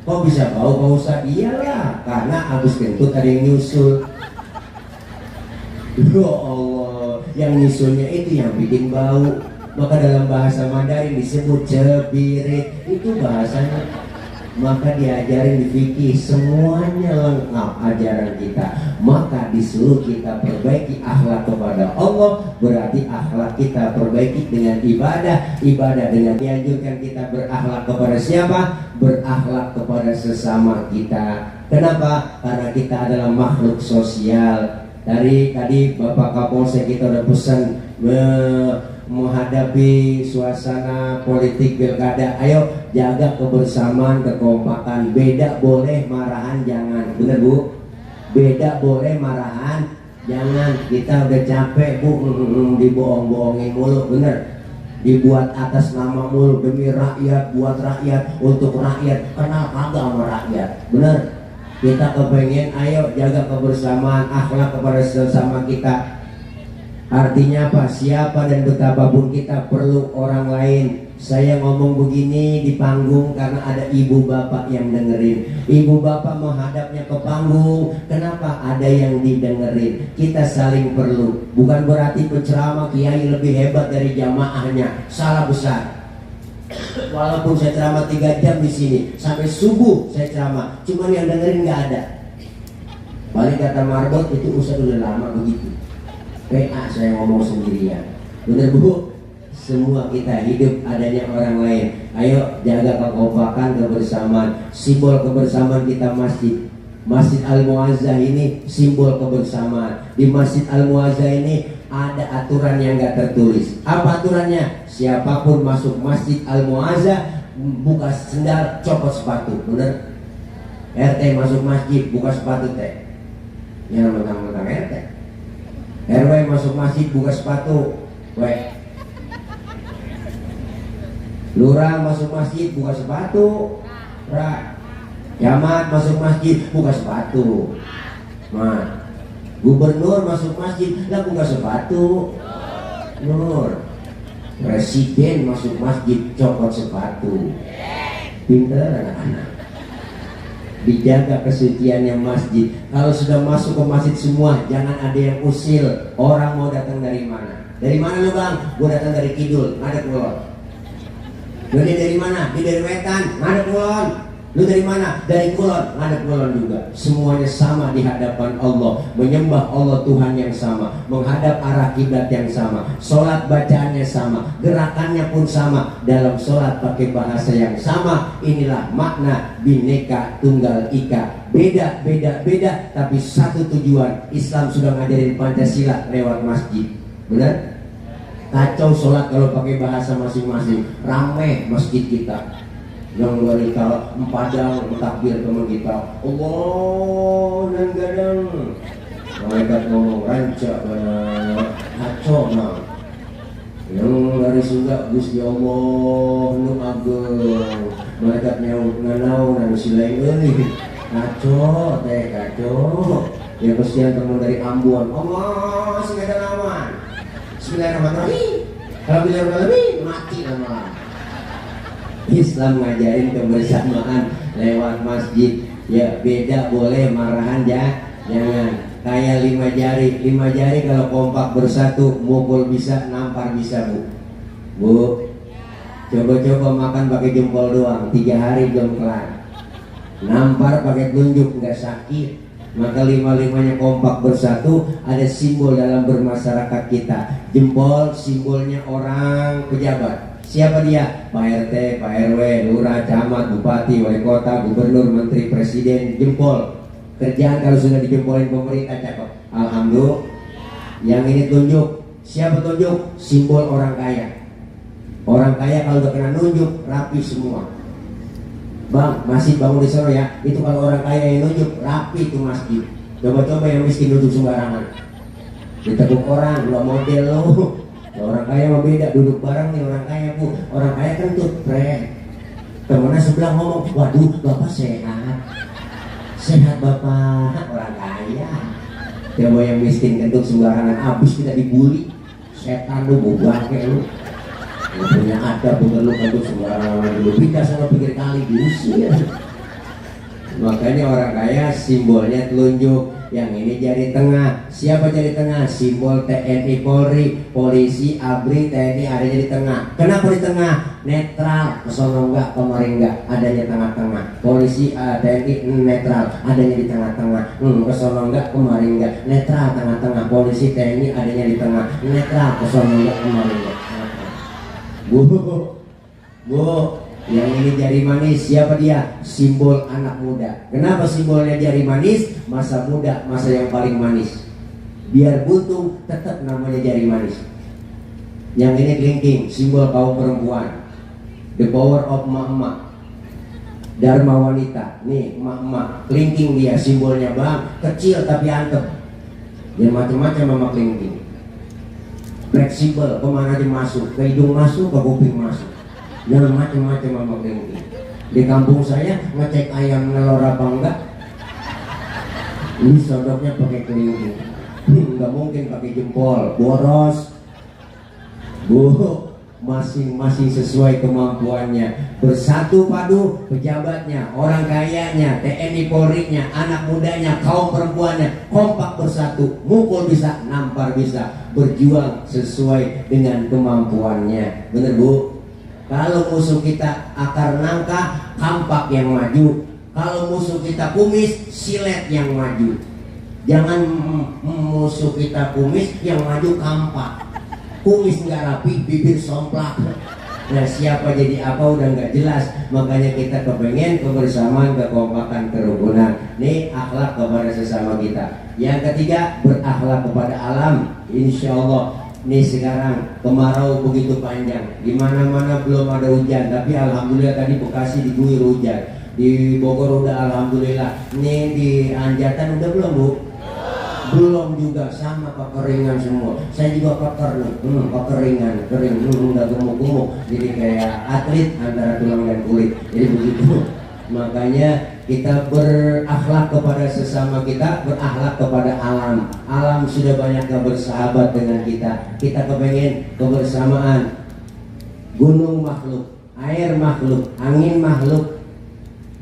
Kok bisa bau Pak Ustadz? Iyalah, karena habis kentut ada yang nyusul. Ya Allah, yang nyusulnya itu yang bikin bau. Maka dalam bahasa Mandarin disebut cebirit. Itu bahasanya maka diajarin di fikih, semuanya lengkap ajaran kita. Maka disuruh kita perbaiki akhlak kepada Allah, berarti akhlak kita perbaiki dengan ibadah. Ibadah dengan dianjurkan kita berakhlak kepada siapa? Berakhlak kepada sesama kita. Kenapa? Karena kita adalah makhluk sosial. Tadi Bapak Kapolsek kita udah pesan menghadapi suasana politik pilkada, ayo jaga kebersamaan, kekompakan. Beda boleh, marahan jangan. Bener Bu? Beda boleh, marahan jangan. Kita udah capek Bu, dibohong-bohongin mulu. Bener? Dibuat atas nama mulu, demi rakyat, buat rakyat, untuk rakyat. Kenal kagak sama rakyat? Bener? Kita kepengen, ayo jaga kebersamaan, akhlak kepada sesama kita. Artinya apa? Siapa dan betapapun kita perlu orang lain. Saya ngomong begini di panggung karena ada ibu bapak yang dengerin. Ibu bapak menghadapnya ke panggung. Kenapa? Ada yang didengerin. Kita saling perlu. Bukan berarti penceramah kiai lebih hebat dari jamaahnya. Salah besar. Walaupun saya ceramah 3 jam di sini sampai subuh saya ceramah, cuman yang dengerin nggak ada. Paling kata Marbot itu usah udah lama begitu. PA saya ngomong sendirian. Bener Bu? Semua kita hidup adanya orang lain. Ayo jaga kekompakan, kebersamaan. Simbol kebersamaan kita masjid. Masjid Al-Muazzah ini simbol kebersamaan. Di Masjid Al-Muazzah ini ada aturan yang gak tertulis. Apa aturannya? Siapapun masuk Masjid Al-Muazzah, buka sendal, copot sepatu. Bener? RT masuk masjid, buka sepatu teh. Yang mentang-mentang RT. RW masuk masjid, buka sepatu. Lurah masuk masjid, buka sepatu. Camat masuk masjid, buka sepatu. Nah, gubernur masuk masjid, lah buka sepatu. Nur. Presiden masuk masjid, copot sepatu. Pinter anak-anak. Dijaga kesuciannya masjid. Kalau sudah masuk ke masjid semua, jangan ada yang usil. Orang mau datang dari mana? Dari mana lu Bang? Gue datang dari Kidul, ngadep kulon. Lu dari mana? Dia dari Wetan, ngadep kulon. Lu dari mana? Dari Kulon, ngadep Kulon juga. Semuanya sama di hadapan Allah, menyembah Allah Tuhan yang sama, menghadap arah kiblat yang sama, sholat bacaannya sama, gerakannya pun sama, dalam sholat pakai bahasa yang sama. Inilah makna Bhinneka Tunggal Ika. Beda, tapi satu tujuan. Islam sudah ngajarin Pancasila lewat masjid. Benar? Kacau sholat kalau pakai bahasa masing-masing. Rame masjid kita. Yang wanita empadang takbir teman kita, Allah dan gadang. Malaikat ngomong rancak kacau nah. Yang dari surga Gusti Allah nu ageng. Malaikatnya nganau dan silain euy. Kacau teh kacau. Ya kesian teman dari Ambon. Allah sekedar aman. Bismillahirrahmanirrahim. Alhamdulillahirrahmanirrahim. Mati nama. Islam ngajarin kebersamaan lewat masjid. Ya beda boleh, marahan ya jangan. Kayak 5 jari. 5 jari kalau kompak bersatu, mukul bisa, nampar bisa Bu. Coba-coba makan pakai jempol doang, 3 hari belum kelar. Nampar pakai telunjuk nggak sakit. Maka 5-5-nya kompak bersatu. Ada simbol dalam bermasyarakat kita. Jempol simbolnya orang pejabat. Siapa dia? Pak RT, Pak RW, Lurah, Camat, Bupati, Wali Kota, Gubernur, Menteri, Presiden. Jempol. Kerjaan kalau sudah dijempolin pemerintah cakep. Alhamdulillah. Yang ini tunjuk. Siapa tunjuk? Simbol orang kaya. Orang kaya kalau udah kena nunjuk rapi semua. Bang, masih bangun di sana ya. Itu kalau orang kaya yang nunjuk rapi itu masjid. Coba-coba yang miskin nunjuk sembarangan. Diteguk orang, lo model lo. Orang kaya mah beda, duduk bareng nih orang kaya Bu. Orang kaya kentut, temennya sebelah ngomong, waduh Bapak sehat. Sehat Bapak, orang kaya. Coba yang miskin kentut sembarangan, abis kita dibully. Setan lu, bubake lu. Lu punya adab, bener lu kentut sembarangan. Lu pindah sama pikir kali, diusir. Makanya orang kaya simbolnya telunjuk. yang ini jari tengah. Siapa jari tengah? Simbol TNI Polri, polisi, ABRI, TNI ada di tengah. Kenapa di tengah? Netral, kesono enggak, kemarin enggak, adanya tengah-tengah. Polisi, TNI netral, adanya di tengah-tengah. Kesono enggak, kemarin enggak, netral tengah-tengah. Polisi, TNI adanya di tengah, netral, kesono enggak, kemarin enggak. Bu, yang ini jari manis, siapa dia? Simbol anak muda. Kenapa simbolnya jari manis? Masa muda, masa yang paling manis. Biar buntung, tetap namanya jari manis. Yang ini kelingking, simbol kaum perempuan. The power of emak-emak, Dharma wanita. Nih emak-emak, kelingking dia, simbolnya bang, kecil tapi antep. Dia macam-macam sama kelingking. Fleksibel, kemana aja masuk, ke hidung masuk, ke kuping masuk. Jangan macam-macam sama kelingking. Di kampung saya ngecek ayam nelor apa enggak, ini sodoknya pakai kelingking. Nggak mungkin pakai jempol, boros. Bu, masing-masing sesuai kemampuannya. Bersatu padu pejabatnya, orang kayanya, TNI Polri-nya, anak mudanya, kaum perempuannya, kompak bersatu, mukul bisa, nampar bisa, berjuang sesuai dengan kemampuannya. Bener Bu? Kalau musuh kita akar nangka, kampak yang maju. Kalau musuh kita kumis, silet yang maju. Jangan musuh kita kumis, yang maju kampak. Kumis nggak rapi, bibir somplak. Nah siapa jadi apa udah nggak jelas. Makanya kita kepengen kebersamaan, kekompakan, kerukunan. Nih akhlak kepada sesama kita. Yang ketiga, berakhlak kepada alam. Insya Allah. Nih sekarang kemarau begitu panjang, di mana-mana belum ada hujan, tapi alhamdulillah tadi Bekasi diguyur hujan, di Bogor udah alhamdulillah. Nih di Anjatan udah belum Bu? Belum juga, sama kekeringan semua. Saya juga keker nih, kekeringan, kering, udah gemuk-gemuk, jadi kayak atlet antara tulang dan kulit. Jadi begitu. Makanya kita berakhlak kepada sesama kita, berakhlak kepada alam. Alam sudah banyak gak bersahabat dengan kita. Kita kepengen kebersamaan. Gunung makhluk, air makhluk, angin makhluk,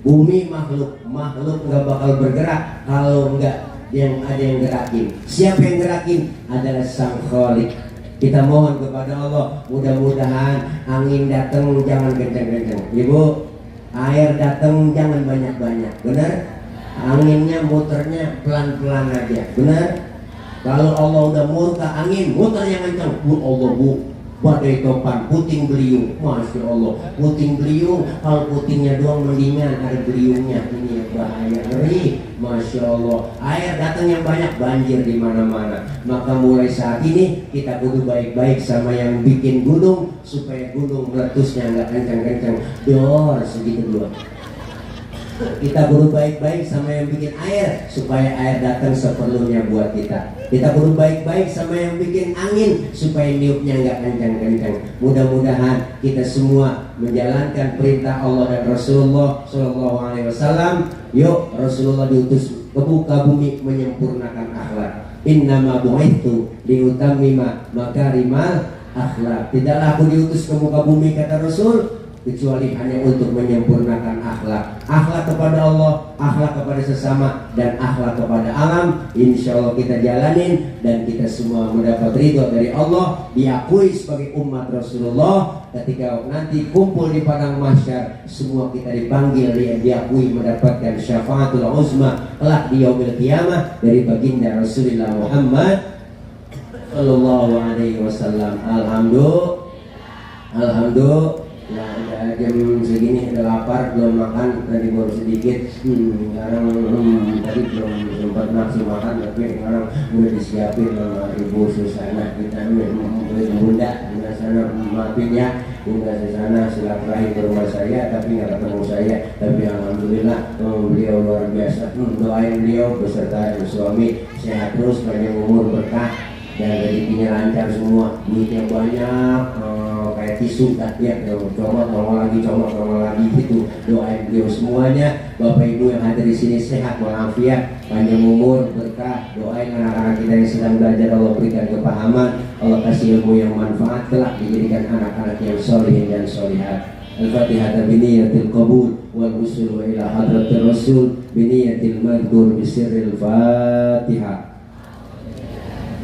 bumi makhluk. Makhluk gak bakal bergerak kalau enggak yang ada yang gerakin. Siapa yang gerakin? Adalah Sang Khalik. Kita mohon kepada Allah, mudah-mudahan angin datang jangan kencang-kencang. Ibu, air datang jangan banyak-banyak, benar? Anginnya muternya pelan-pelan aja, benar? Kalau Allah udah murka angin, muter yang kencang. Bu Allah Bu, badai topan, puting beliung, masya Allah, puting beliung. Kalau putingnya doang mendingan, ada beliungnya, ini yang bahaya, ngeri, masya Allah. Air datang yang banyak, banjir di mana-mana. Maka mulai saat ini kita kudu baik-baik sama yang bikin gunung, supaya gunung meletusnya nggak kencang-kencang. Dor segitu dulu. Kita kudu baik-baik sama yang bikin air, supaya air datang seperlunya buat kita. Kita kudu baik-baik sama yang bikin angin, supaya niupnya nggak kencang-kencang. Mudah-mudahan kita semua menjalankan perintah Allah dan Rasulullah Shallallahu Alaihi Wasallam. Yuk, Rasulullah diutus ke muka bumi menyempurnakan akhlak. Innama bu'ithu liutammima makarimal akhlak. Tidaklah aku diutus ke muka bumi, kata Rasul, kecuali hanya untuk menyempurnakan akhlak. Akhlak kepada Allah, akhlak kepada sesama, dan akhlak kepada alam. Insya Allah kita jalanin, dan kita semua mendapat ridho dari Allah, diakui sebagai umat Rasulullah. Ketika nanti kumpul di padang mahsyar, semua kita dipanggil, diakui mendapatkan syafaatul uzma kelak di yaumil qiyamah dari baginda Rasulullah Muhammad sallallahu alaihi wasallam. Alhamdulillah. Ya udah jam segini udah lapar, belum makan, tadi baru sedikit. Sekarang tadi belum sempat nafsu makan, tapi sekarang udah disiapin sama Ibu Susana. Kita Bunda sana, maafin ya, Bunda Susana silaturahim ke rumah saya, tapi nggak ketemu saya. Tapi alhamdulillah beliau luar biasa. Doain beliau beserta suami sehat terus, panjang umur, berkah, dan rezekinya lancar semua, duitnya banyak. Kayak tisu ya, coba lagi gitu. Doain beliau semuanya, Bapak Ibu yang ada di sini sehat walafiat, panjang umur, berkah. Doain anak-anak kita yang sedang belajar, Allah berikan kepahaman, Allah kasih ilmu yang manfaat, kelak dijadikan anak-anak yang solihin dan solihat. Al-Fatihah biniyatil qabul wal usul ila hadratir rasul biniyatil madhkur bisirril Fatihah.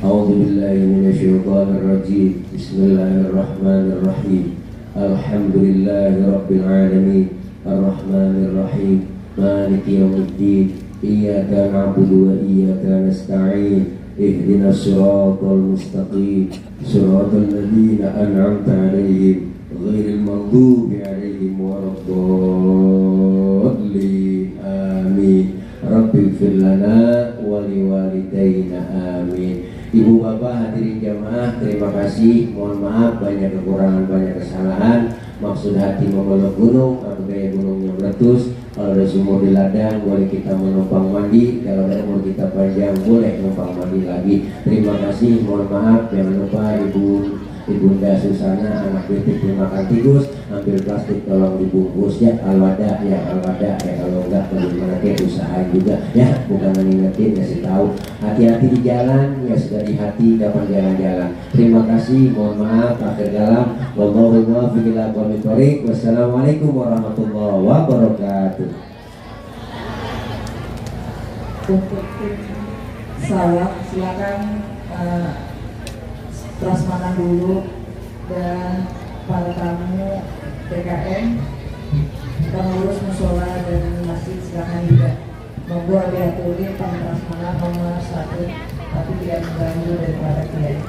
A'udzu billahi minasyaitonir rajim. Bismillahirrahmanirrahim. Alhamdulillahi rabbil alamin. Arrahmanir rahim. Maliki yaumiddin. Iyyaka na'budu wa iyyaka nasta'in. Ihdinas siratal mustaqim. Siratal ladzina an'amta 'alaihim ghairil maghdubi 'alaihim waladdallin. Amin. Rabbighfir lana wa liwalidayna. Amin. Ibu bapak hadirin jamaah, terima kasih. Mohon maaf banyak kekurangan, banyak kesalahan. Maksud hati memeluk gunung, atau gaya gunungnya meletus. Kalau ada sumur di ladang, boleh kita menumpang mandi. Kalau ada umur kita panjang, boleh numpang mandi lagi. Terima kasih, mohon maaf. Jangan lupa Ibunda Susana, anak kritik dimakan tikus, ambil plastik tolong dibungkus ya. Al-wada ya, al-wada ya. Kalau enggak bagaimana kayak usaha juga ya, bukan mengingetin, kasih tahu. Hati-hati di jalan ya, sudah di hati kapan jalan-jalan. Terima kasih, mohon maaf. Akhir kalam, wallahu muwaffiq ila aqwamit thoriq. Wassalamualaikum warahmatullahi wabarakatuh. Untuk tim salam silakan prasmanan dulu, dan para tamu PKN pengurus musola dan masjid silakan juga. Monggo diaturi prasmanan nomor 1 tapi tidak mengganggu daripada kiai.